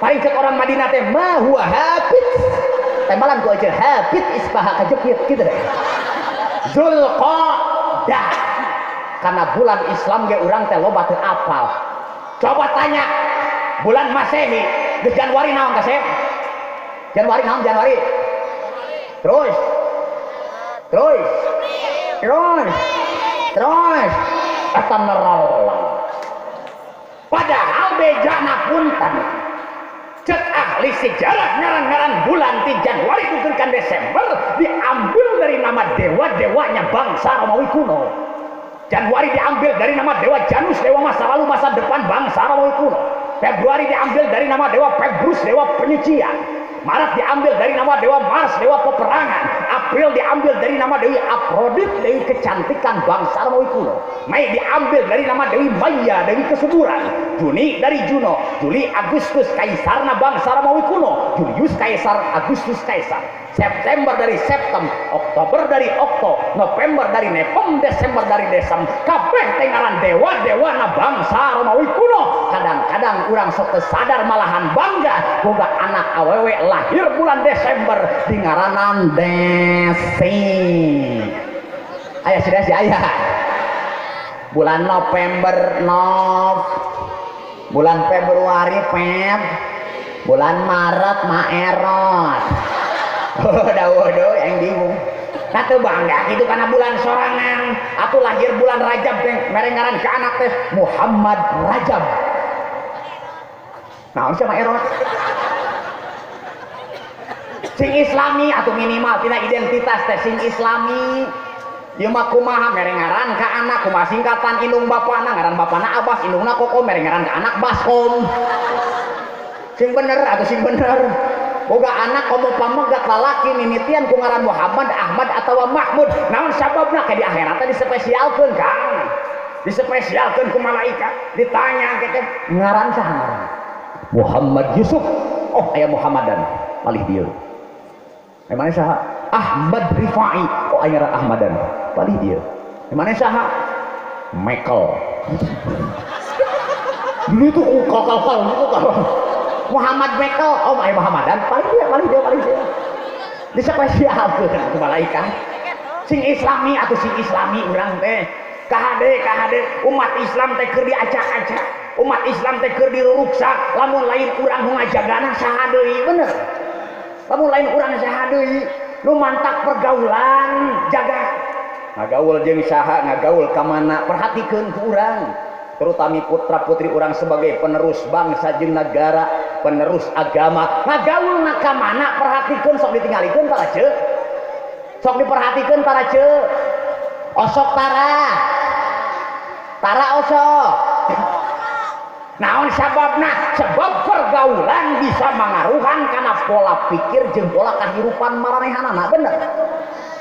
[SPEAKER 2] Paling cek orang Madinah teh ma huwa hapit. Tembalan ku aja hapit ispaha kajepit gitu deh. Zulqa'dah. Karena bulan Islam ge urang teh loba teu apal. Coba tanya bulan Masehi geus Januari naon kasep? Januari naon Januari? Terus. Terus. Terus. Terus. Eta nerol. Padahal bejana punten. Cek ahli sejarah ngaran-ngaran bulan di Januari tuturkan Desember diambil dari nama dewa-dewanya bangsa Romawi kuno. Januari diambil dari nama dewa Janus, dewa masa lalu masa depan bangsa Romawi kuno. Februari diambil dari nama dewa Februs, dewa penyucian. Maret diambil dari nama dewa Mars, dewa peperangan. April diambil dari nama dewi Aphrodite, dewi kecantikan bangsa Romawi kuno. Mei diambil dari nama dewi Maya, dewi kesuburan. Juni dari Juno, Juli Agustus kaisarna bangsa Romawi kuno, Julius Kaisar, Agustus Kaisar. September dari Septem, Oktober dari Okto, November dari Nepem, Desember dari Desem. Kabeh teh ngaran dewa-dewana bangsa Romawi kuno. Kadang-kadang urang sok teu sadar malahan bangga boga anak awewe lahir bulan Desember di ngaranan Desi. Aya si Desi aya. Bulan November Nov, bulan Februari Feb, bulan Maret Maerot. Waduh, yang bingung. Nah teu bangga gitu karena bulan sorangan. Atuh lahir bulan Rajab teh mere ngaran ka anak teh Muhammad Rajab. Naon sia Maerot? Sing Islami atau minimal tina identitas teh sing Islami. Ieu mah kumaha mere ngaran ka anak, kumaha singkatan indung bapana, ngaran bapana Abbas, indungna Koko, mere ngaran ka anak Baskom. Sing bener atau sing bener. Boga anak komo pamegat lalaki mimitian ku ngaran Muhammad, Ahmad atawa Mahmud. Naon sababna ke di akhirat teh dispesialkeun, Kang. Dispesialkeun ku malaikat, ditanya ke teh ngaran saha ngaran? Muhammad Yusuf. Oh, aya Muhammadan. Palih dieu. Emangnya saha? Ahmad Rifai. Oh, aya ngaran Ahmadan. Palih dieu. Emangnya saha? Michael. Dulu itu kal-kal gitu kalau Muhammad Michael, oh aya Muhammadan, palih dia, palih dia, palih dia. Dispesialkeun ku malaikat. Sing Islami atau sing Islami urang teh. KHD, KHD, umat Islam teh keur diacak-acak. Umat Islam teh keur diruruksa, lamun lain urang nu ngajagana saha deui, bener. Lamun lain urang saha deui, nu mantak pergaulan jaga. Ngagaul jeung saha, ngagaul ka mana, perhatikeun ku urang. Terutama putra-putri urang sebagai penerus bangsa jeung negara, penerus agama. Ngagaulna ka mana, perhatikeun sok ditinggalikeun tara ceu. Sok diperhatikeun tara ceu. Osok tara. Tara osok. Naon sababna? Sebab pergaulan bisa mangaruhan kana pola pikir jeung pola kahirupan maranehanana, bener.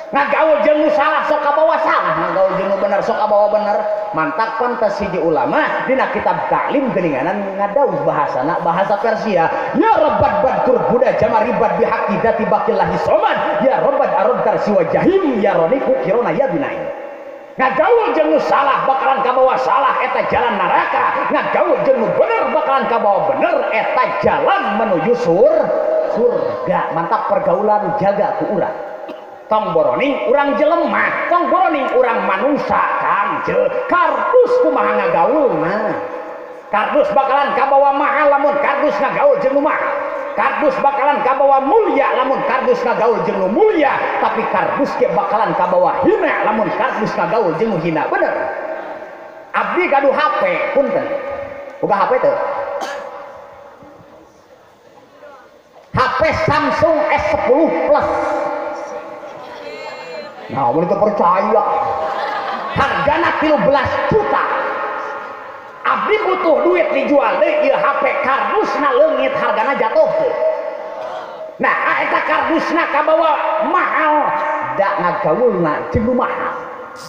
[SPEAKER 2] Ngagaul jeung nu salah sok kabawa salah, ngagaul jeung nu bener sok kabawa bener. Mantak pantes hiji ulama dina kitab Ta'lim geuninganan ngadauh bahasana bahasa Persia. Ya rabbat badkur buda jamaribat bihaqidati baqillahi somad ya rabbat arad tarsi wa jahim ya roniku kirona ya binain. Ngagaul jeung nu salah bakalan kabawa salah eta jalan neraka. Ngagaul jeung nu bener bakalan kabawa bener eta jalan menuju surga. Mantap pergaulan jaga ku urang. Tong boroning urang jelema, tong boroning urang manusia Kang ce. Kardus kumaha ngagaulna. Kardus bakalan kabawa mahal lamun kardus ngagaul jeung nu mahal. Kardus bakalan kabawa mulia lamun kardus ngagaul jeung nu mulia, tapi kardus ge bakalan kabawa hina lamun kardus ngagaul jeung nu hina. Bener. Abdi gaduh HP, punten. Boga HP teu? HP Samsung S10 Plus. Nah, mun teu percaya. Hargana 13 juta. Abdi butuh duit dijual deui ieu HP kardusna leungit hargana jatuh teu. Nah, eta kardusna kabawa mahal da ngagaulna jeung nu mahal.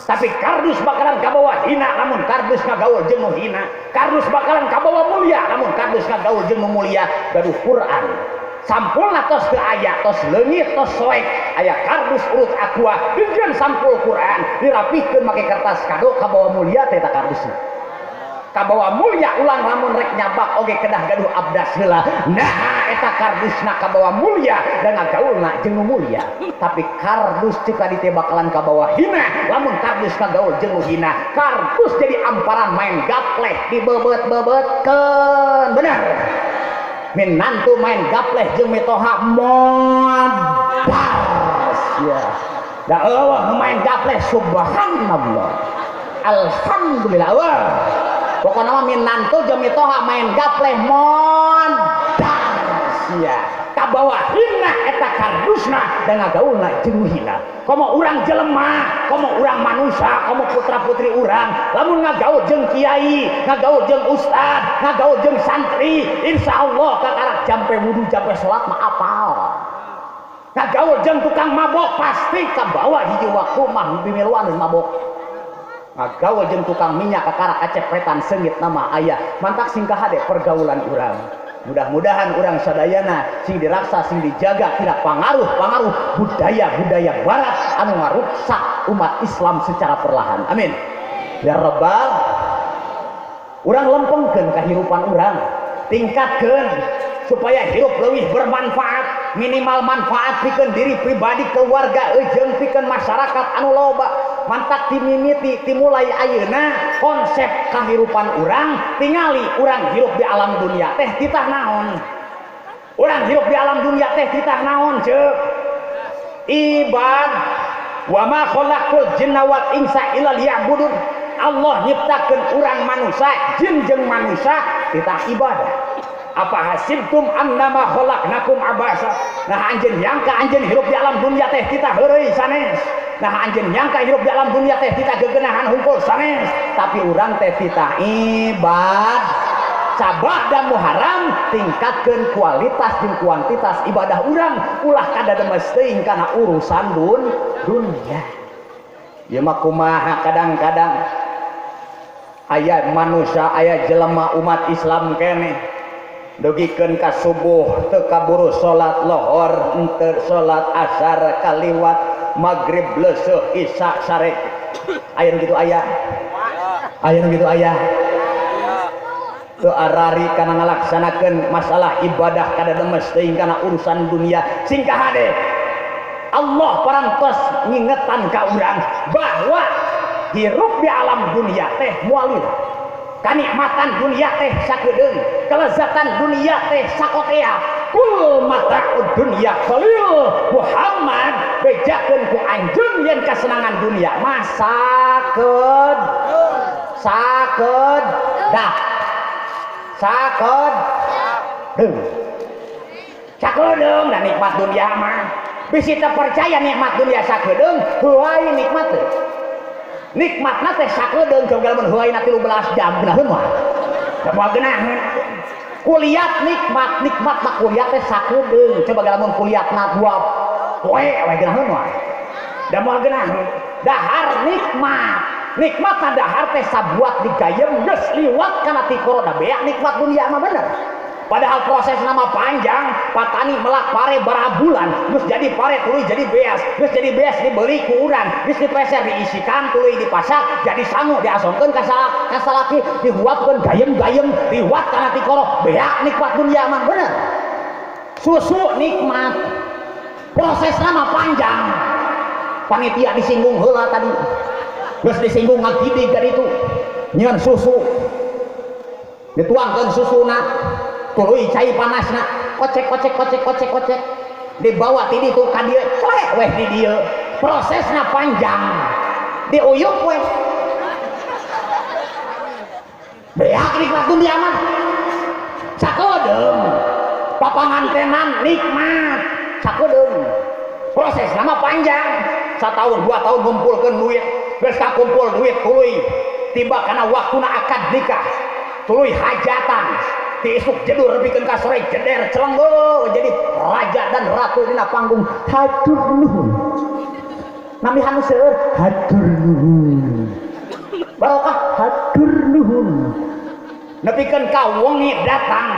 [SPEAKER 2] Tapi kardus bakalan kabawa hina lamun kardus ngagaul jeung nu hina. Kardus bakalan kabawa mulia lamun kardus ngagaul jeung nu mulia. Gaduh Quran. Sampulna tos teu aya, tos leungit, tos soek. Aya kardus urut aqua dijieun sampul Quran, dirapihkeun make kertas kado kabawa mulia teh eta kardusna. Kabawa mulia ulang lamun rek nyabak oge kedah gaduh abdas heula. Nah eta kardusna kabawa mulia dan ngagaulna jeung nu mulia. Tapi kardus cek tadi teh bakalan kabawa hina lamun kardus ngagaul jeung nu hina. Kardus jadi amparan main gapleh dibebet-bebetkeun. Bener. Minantu main gapleh jeung mitoha modar ya. Da eueuh main gapleh subhanallah. Alhamdulillah. Wah. Pokoknya mah minantu jeung mitoha main gapleh modar sia. Kabawa hina eta kardusna dan ngagaulna jeung hina. Komo urang jelema, komo urang manusia, komo putra-putri urang, lamun ngagaul jeung kiai, ngagaul jeung ustad, ngagaul jeung santri, insyaallah kakarak jampe wudu jampe salat mah apal. Ngagaul jeung tukang mabok pasti kabawa hiji waktu mah bimiluan mabok. Ngagaul jeung tukang minyak kakarak kacepretan seungit nama aya. Mantak sing kahade pergaulan urang. Mudah-mudahan urang sadayana sing diraksa sing dijaga tina pangaruh-pangaruh budaya-budaya barat anu ngaruksak umat Islam secara perlahan. Amin. Ya rabbal. Urang lempengkeun kahirupan urang, tingkatkeun supaya hirup leuwih bermanfaat, minimal manfaat pikeun diri pribadi, keluarga, jeung pikeun masyarakat anu loba. Mantak timimiti timulai ayeuna konsep kahirupan urang tingali urang hirup di alam dunia teh titah naon. Urang hirup di alam dunia teh titah naon ceuk. Ibad wa ma khalaqul jinna wal insa illa liya'budun. Allah nyiptakeun urang manusia, jin jeung manusia titah ibadah. Apa hasibtum annama khalaqnakum abasa. Nah anjeun nyangka anjeun hirup di alam dunia teh titah heureuy sanes. Nah anjeun nyangka hirup di alam dunia teh titah gegenahan hungkul sanes. Tapi urang teh titah ibad. Sabada Muharram tingkatkeun kualitas jeung kuantitas ibadah urang, ulah kadademes teuing kana urusan dunia. Ieu mah kumaha kadang-kadang aya manusia, aya jelema umat Islam keneh dugikeun ka subuh teu kaburu salat lohor, henteu salat asar kaliwat, magrib leuseuh, isya sarek. Aya nu kitu aya? Aya nu kitu aya? Teu arari kana ngalaksanakeun masalah ibadah kadademes teuing kana urusan dunia. Sing kahade Allah parantos ngingetan ka urang bahwa hirup di alam dunia teh moal lila. Kanikmatan dunia teh sakedeung, kelezatan dunia teh sakotea. Kul mata'ud dunya qalil. Muhammad bejakeun ku anjeun yen kasenangan dunia mah sakeud sakedah sakedeung sakedeung da nikmat dunia mah. Bisi teu percaya nikmat dunia sakedeung, heuay nikmat teh. Nikmatna teh sakedeung coba lamun heuayna 13 jam geunaheun mah. Da moal geunaheun. Kuliat nikmat, nikmatna kuliat teh sakedeung. Coba lamun kuliatna 2 poe we geunaheun mah. Da moal geunaheun. Dahar nikmat. Nikmatna dahar teh sabuat digayem geus liwat kana tikoro da beak nikmat dunia mah bener.
[SPEAKER 1] Padahal proses nama panjang, patani melak pare baraha bulan, geus jadi pare tuluy jadi beas, geus jadi beas dibeli ku urang, geus dipeser diisikan tuluy dipasak, jadi sangu diasongkeun ka salaki, dihuapkeun gayem-gayem, dihuat kana tikoro, beak nikmat dunia mah bener. Susu nikmat. Proses nama panjang. Panitia disinggung heula tadi. Geus disinggung ngagidig ka ditu. Nyieun susu. Dituangkeun susuna. Tuluy cai panasna, kocek kocek kocek kocek kocek, dibawa ti ditu ka dieu, clek weh di dieu. Prosesna panjang, diuyuk weh. Beak nikmat dunia mah. Sakodeung papangantenan nikmat, sakodeung. Prosesna mah panjang, satahun 2 tahun ngumpulkeun duit, geus kakumpul duit tuluy tiba kana waktuna akad nikah, tuluy hajatan. Tiisuk jedur bikin ka sore jeder celenggo jadi raja dan ratu dina panggung. Hatur nuhun. Nami anu seueur hatur nuhun. Barokah hatur nuhun. Nepikeun ka wengi datang.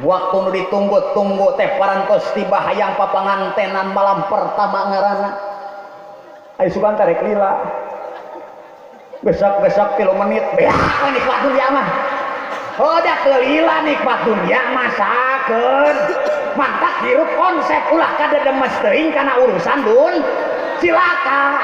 [SPEAKER 1] Waktu nu ditunggu-tunggu teh parantos tiba hayang papangantenan malam pertama ngaranna. Aya sugan teh rek lila. Besak-besak 3 menit beak nikmat dunia mah. Oh dah kelila nikmat dunia masakeun. Mantak hirup konsep ulah kadedemes teuing kana urusan dun cilaka.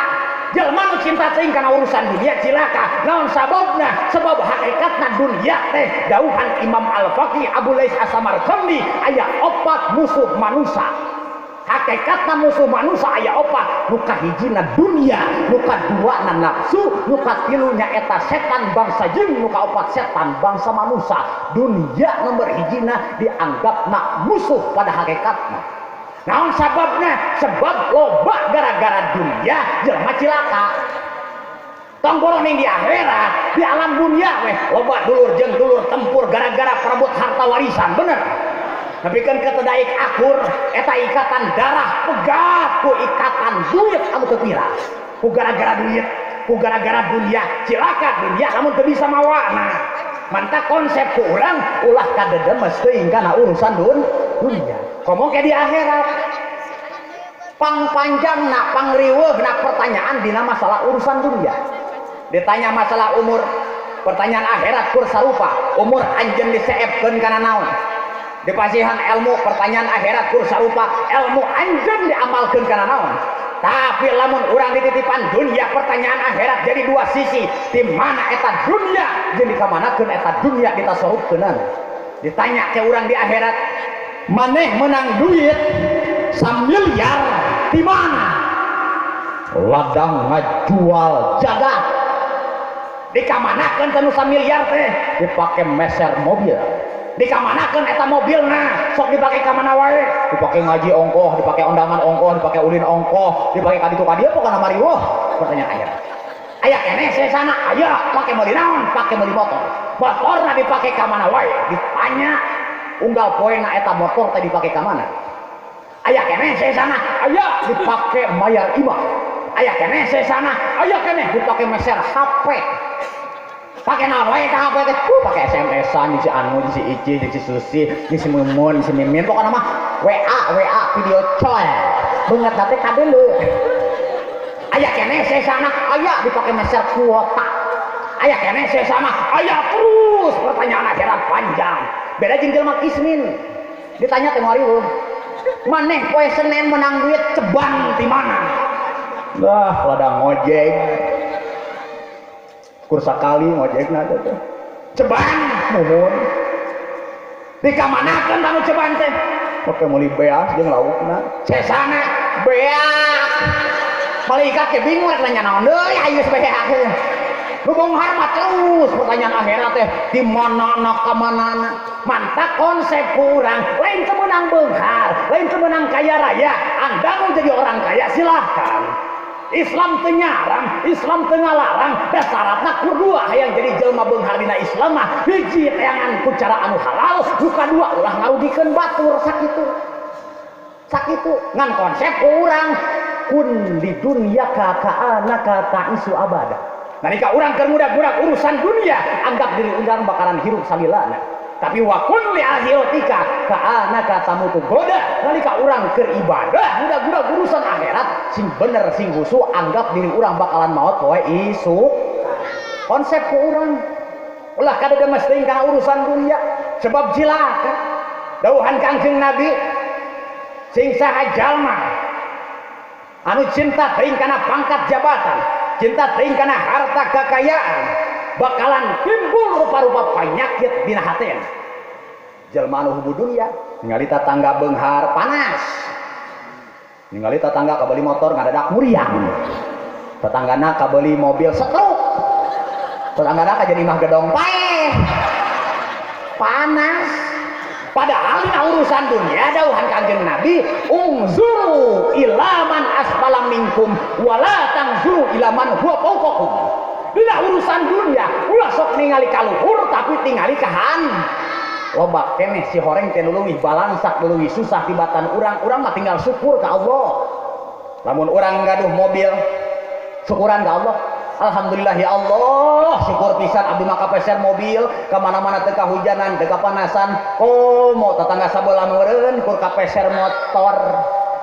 [SPEAKER 1] Jelema nu cinta teuing kana urusan dunia cilaka. Naon sababna? Sebab hakikatna dunia teh dauhan Imam Al-Faqih Abu Lais As-Samarqandi aya 4 musuh manusia. Hakikatna musuh manusia aya 4, nu kahijina dunia, nu kaduana nafsu, nu katilu nyaeta setan bangsa jin, nu kaopat setan bangsa manusia. Dunia nomor hijina dianggapna musuh pada hakikatna. Naon sababna? Sebab loba gara-gara dunia jelema cilaka. Tong boro ning di akhirat, di alam dunia weh loba dulur jeung dulur tempur gara-gara perebut harta warisan, bener. Tapi kan ketedaik akur eta ikatan darah pegat ku ikatan duit anu teu pira. Ku gara-gara duit, ku gara-gara dunia cilaka dunia lamun teu bisa mawana. Mantak konsep ku urang ulah kadedemes teuing kana urusan dunia. Komo ke di akhirat. Pangpanjangna, pangriweuhna pertanyaan dina masalah urusan dunia. Ditanya masalah umur, pertanyaan akhirat kur sarupa, umur anjeun diseepkeun kana naon? Dipasihan ilmu, pertanyaan akhirat kur sarupa, ilmu anjeun diamalkeun kana naon? Tapi lamun urang dititipan dunia, pertanyaan akhirat jadi 2 sisi. Di mana eta dunia jeung dikamanakeun eta dunia ditasarufkeunana. Ditanya ke urang di akhirat, maneh menang duit 1 miliar di mana? Ladang ngajual jagat. Dikamanakeun teh nu 1 miliar teh? Dipake meser mobil. Dikamanakeun eta mobilna? Sok dipake ka mana wae? Dipake ngaji ongkoh, dipake undangan ongkoh, dipake ulin ongkoh, dipake ka ditu ka dieu pokona mariweuh. Pertanyaan akhirat. Aya keneh sesana, aya pake meuli naon? Pake meuli motor. Motorna dipake ka mana wae? Ditanya unggal poena eta motor teh dipake ka mana? Aya keneh sesana, aya dipake mayar imah. Aya keneh sesana, aya keneh dipake meser HP. Pakai naon wae ka HP teh? Pakai SMS-an jeung si Anu, jeung si Ici, jeung si Susi, jeung si Mumun, si Mimin, pokona mah WA, WA video call. Beungeut teh kadeuleu. Aya keneh sesana, aya dipake meser kuota. Aya keneh sesana, aya terus pertanyaan akhirat panjang. Beda jeung jelema kismin. Ditanya teh moal riweuh. Maneh poe Senin menang duit ceban di mana? Lah, ladang ngojek. Kur sakali ngojekna teh. Ceban muhun. Dikamanakeun anu ceban teh? Pake meuli beas jeung laukna. Sesana beak. Malaikat ke bingung rek nanya naon deui ayeuna geus beak. Nu beunghar mah terus pertanyaan akhirat teh di mana ka manana. Mantak konsep kurang, lain teu meunang beunghar, lain teu meunang kaya raya. Anda mau jadi orang kaya silahkan. Islam teu nyarang, Islam teu ngalarang, da syaratna ku dua hayang jadi jelema beunghar dina Islam mah hiji teangan ku cara anu halal, nu kadua ulah ngarugikeun batur sakitu. Sakitu ngan konsep urang kun di dunya ka kaanaka ta'isu abada. Nalika urang keur muda-budak urusan dunia, anggap diri urang bakalan hirup salilana. Tapi wakun li akhiratika ka'anaka tamutu goda nalika urang keur ibadah mudah-mudah urusan akhirat sing bener sing husu anggap diri urang bakalan maot poe isuk. Konsep ku urang ulah kadedemes teuing kana urusan dunia sebab cilaka. Dawuhan Kangjeng Nabi sing saha jalma anu cinta teuing kana pangkat jabatan, cinta teuing kana harta kekayaan, bakalan timbul rupa-rupa penyakit dina hatena. Jelma anu hubu dunia ningali tatangga beunghar panas, ningali tatangga kabeli motor ngadadak muriang, tetanggana kabeli mobil setruk, tetanggana ka jadi imah gedong paeh panas. Padahal dina urusan dunia dawuhan Kangjeng Nabi ungzuru ila man asfala minkum wala tangzuru ila man huwa fawqakum. Dina urusan dunia ulah sok ningali ka luhur tapi tingali ka loba keneh si horeng teh nu leuwih balansak nu leuwih susah tibatan urang, urang mah tinggal syukur ka Allah. Lamun urang gaduh mobil syukuran ka Allah, alhamdulillah ya Allah syukur pisan abdi mah kapeser mobil ka mana-mana teu kahujanan teu kapanasan komo tetangga sabelah meureun kur kapeser motor.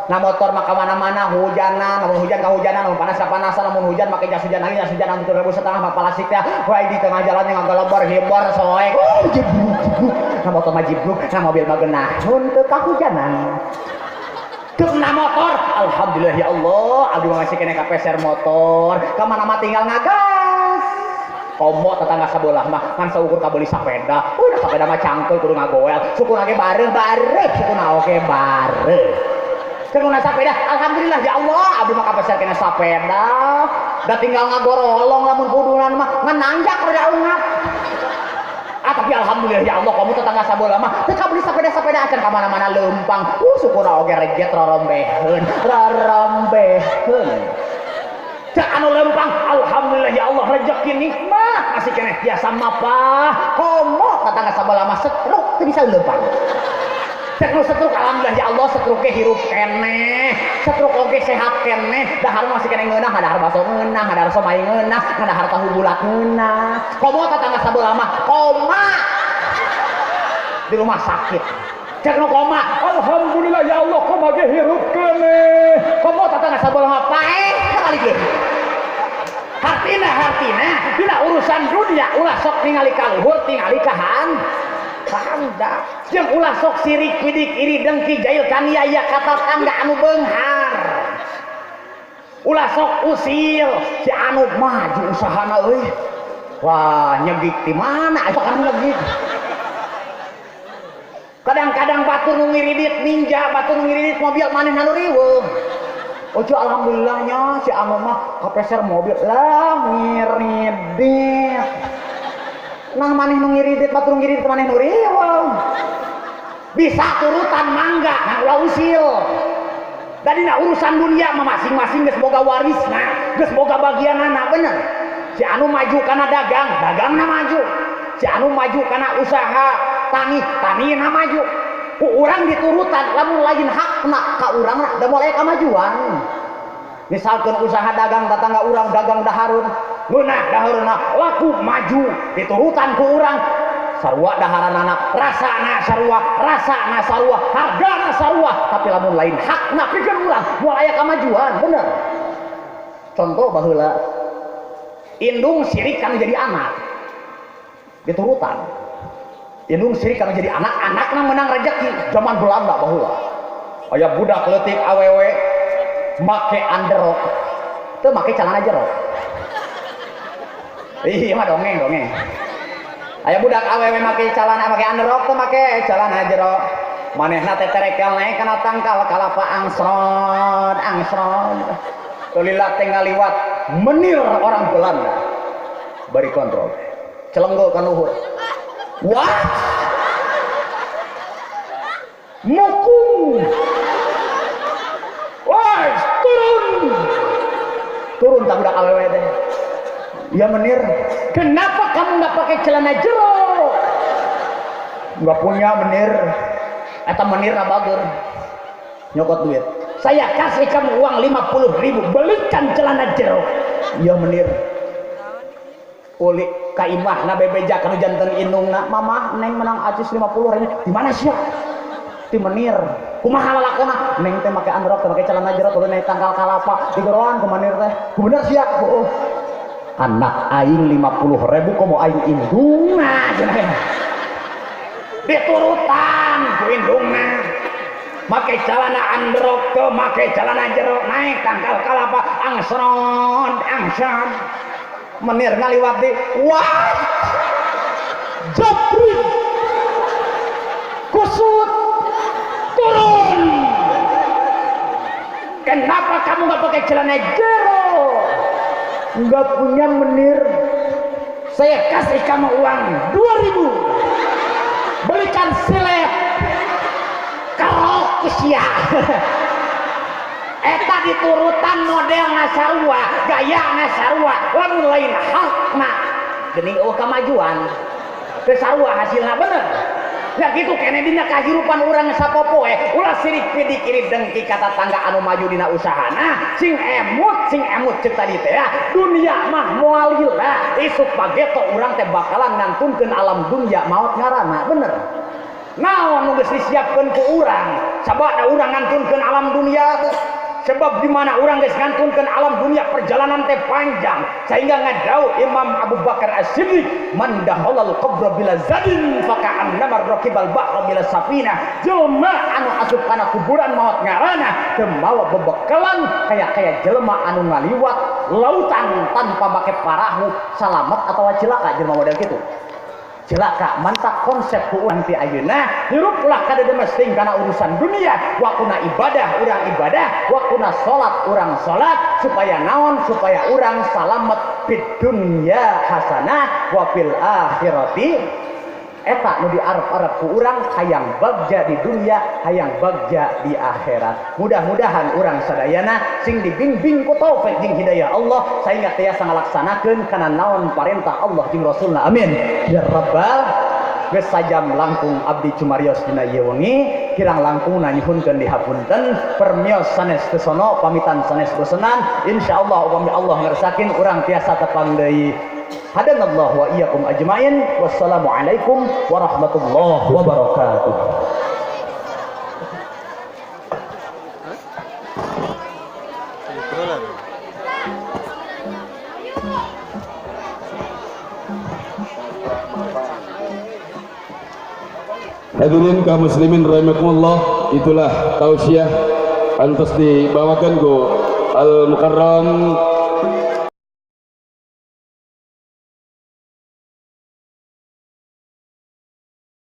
[SPEAKER 1] Nah motor mah kamana-mana hujanan, lamun hujan kahujanan, lamun panas kapanasan, lamun hujan make jas hujan lagi, jas hujan anu 7.500 mah palasik teh. Wah di tengah jalan ngagalebar hibor soek. Oh jibruk jibruk. Nah motor mah jibruk, nah mobil mah geunahun teu kahujanan. Teu na motor, alhamdulillah ya Allah, abdi mah masih keneh kapeser motor, kamana-mana tinggal ngagas. Komo tetangga sabelah mah ngan saukur kabeli sapeda. Udah sapeda mah cangkeul kudu ngagoel, sukuna ge bareuh-bareuh, sukuna oge bareuh. Kena sapeda, alhamdulillah ya Allah, abdi mah kapeser kena sapeda. Da tinggal ngagorolong lamun kudunan mah ngan nanjak rada ungap. Ah tapi alhamdulillah ya Allah, kamu tetangga sabelah mah teu kabeli sapeda-sapeda acan ka mana-mana leumpang. Syukur oge rejet rorombeheun, rorombeheun. Cek anu leumpang, alhamdulillah ya Allah rezeki nikmat masih keneh biasa mapah. Komo tetangga sabelah mah setruk teu bisa leumpang. Cek nu setruk alhamdulillah ya Allah setruke hirup keneh, setruk oge sehat keneh, dahar masih keneh ngeunah, dahar baso ngeunah, dahar somai ngeunah, dahar tahu bulat ngeunah. Komo tetangga sabelah mah koma di rumah sakit. Cek nu koma,
[SPEAKER 3] alhamdulillah ya Allah koma ge hirup keneh.
[SPEAKER 1] Komo tetangga sabelah mah paeh kali ge. Hartina hartina dina urusan dunia ulah sok ningali ka luhur tingali ka handap. Jeung ulah sok sirik pidik iri dengki jail kaniaya ka tatangga anu beunghar. Ulah sok usil si anu maju usahana euy. Wah nyegik di mana atuh kan nyegik. Kadang-kadang batur nu ngiridit ninja, batur nu ngiridit mobil manehna nu riweuh. Ojo alhamdulillahnya si anu mah kapeser mobil lah ngiridit. Nah maneh nu ngiridit batur ngiridit maneh nu riweuh. Bisa turutan mangga nah ulah usil. Da dina urusan dunia mah masing-masing geus boga warisna, geus boga bagianana bener. Si anu maju kana dagang, dagangna maju. Si anu maju kana usaha tani, tanina maju. Ku urang diturutan lamun lain hakna ka urangna da moal aya kamajuan. Misalkan usaha dagang tetangga urang dagang daharun, ngeunah daharunna laku maju diturutan ku urang sarua daharanana rasana sarua, rasana sarua, hargana sarua, tapi lamun lain hakna pikeun urang moal aya kamajuan bener. Contoh baheula indung sirik kana jadi anak diturutan. Indung sirik kana jadi anak, anakna menang rejeki zaman Belanda baheula. Aya budak leutik awewe make underrok teu make celana jero. Ih mah dongeng dongeng. Aya budak awewe make celana make underrok teu make celana jero. Manehna teh terekel naek kana tangkal kalapa angsrod angsrod. Lila teh ngaliwat menir orang Belanda. Bari kontrol. Celenggo ka luhur. Wah. Mukung. Wah, turun. Turun tak budak awewe teh. Ya menir, kenapa kamu nggak pakai celana jero? Nggak punya menir. Eta menir bager. Nyokot duit. Saya kasih kamu uang 50.000, belikan celana jero. Ya menir. Uli Ka imahna bebeja kanu janten indungna, mamah neng menang acis 50.000. Di mana sia? Di Menir. Kumaha lalakona? Neng teh make androk, teh make celana jero, kudu naik tangkal kalapa, digoroan ku Menir teh. Bener sia? Heuh. Anak aing 50.000 komo aing indungna cenah.
[SPEAKER 2] Diturutan ku indungna. Make celana androk teu make celana jero, naik tangkal kalapa, angsron angsron.
[SPEAKER 1] Menir ngaliwat di wah
[SPEAKER 3] jabrik kusut
[SPEAKER 2] turun. Kenapa kamu nggak pakai celana jero?
[SPEAKER 1] Nggak punya Menir.
[SPEAKER 2] Saya kasih kamu uang 2.000,
[SPEAKER 3] belikan silet
[SPEAKER 2] kerok sia. Eta diturutan model ngasarua, gaya ngasarua, lamun lain hakna geuning eueuh kamajuan. Teu sarua hasilna bener. Ya gitu kene dina kahirupan urang sapopoe, ulah sirik pidik iri dengki ka tatangga anu maju dina usahana, sing emut ceuk tadi teh ya. Dunia mah moal lila, isuk pageto urang teh bakalan ngantunkeun alam dunia maot ngaranna, bener. Naon nu geus disiapkeun ku urang, sabada urang ngantunkeun alam dunia teh. Sebab di mana urang geus ngantunkeun alam dunia perjalanan teh panjang, sehingga ngadau Imam Abu Bakar As-Siddiq, man dakhalal qabra bila zadin faka'annama rakibal bahra bila safina. Jelema anu asup kana kuburan maot ngaranna teu mawa bebekalan kaya-kaya jelema anu ngaliwat lautan tanpa make parahu, salamet atawa cilaka jelema model kitu. Cilaka mantak konsep ku urang ti ayeuna hirup ulah kadedemes kana urusan dunia, waktuna ibadah urang ibadah, waktuna salat urang salat, supaya naon? Supaya urang salamet fid dunya hasanah wa fil akhirati. Eta nu diarep-arep ku urang hayang bagja di dunia, hayang bagja di akhirat. Mudah-mudahan urang sadayana sing dibimbing ku taufik jeung hidayah Allah sehingga tiasa ngalaksanakeun kana naon parentah Allah jeung Rasulna. Amin ya rabbal. Geus sajam langkung abdi cumarios dina ieu wengi, kirang langkung nyuhunkeun dihapunten, permios sanes kesono, pamitan sanes bosenan. Insyaallah upami Allah ngersakeun urang tiasa tepang deui. Hadanallahu wa iyyakum ajmain. Wassalamualaikum warahmatullahi wabarakatuh.
[SPEAKER 4] Hadirin kaum muslimin rahimakumullah, itulah tausiah antos dibawakan ku Al Mukarram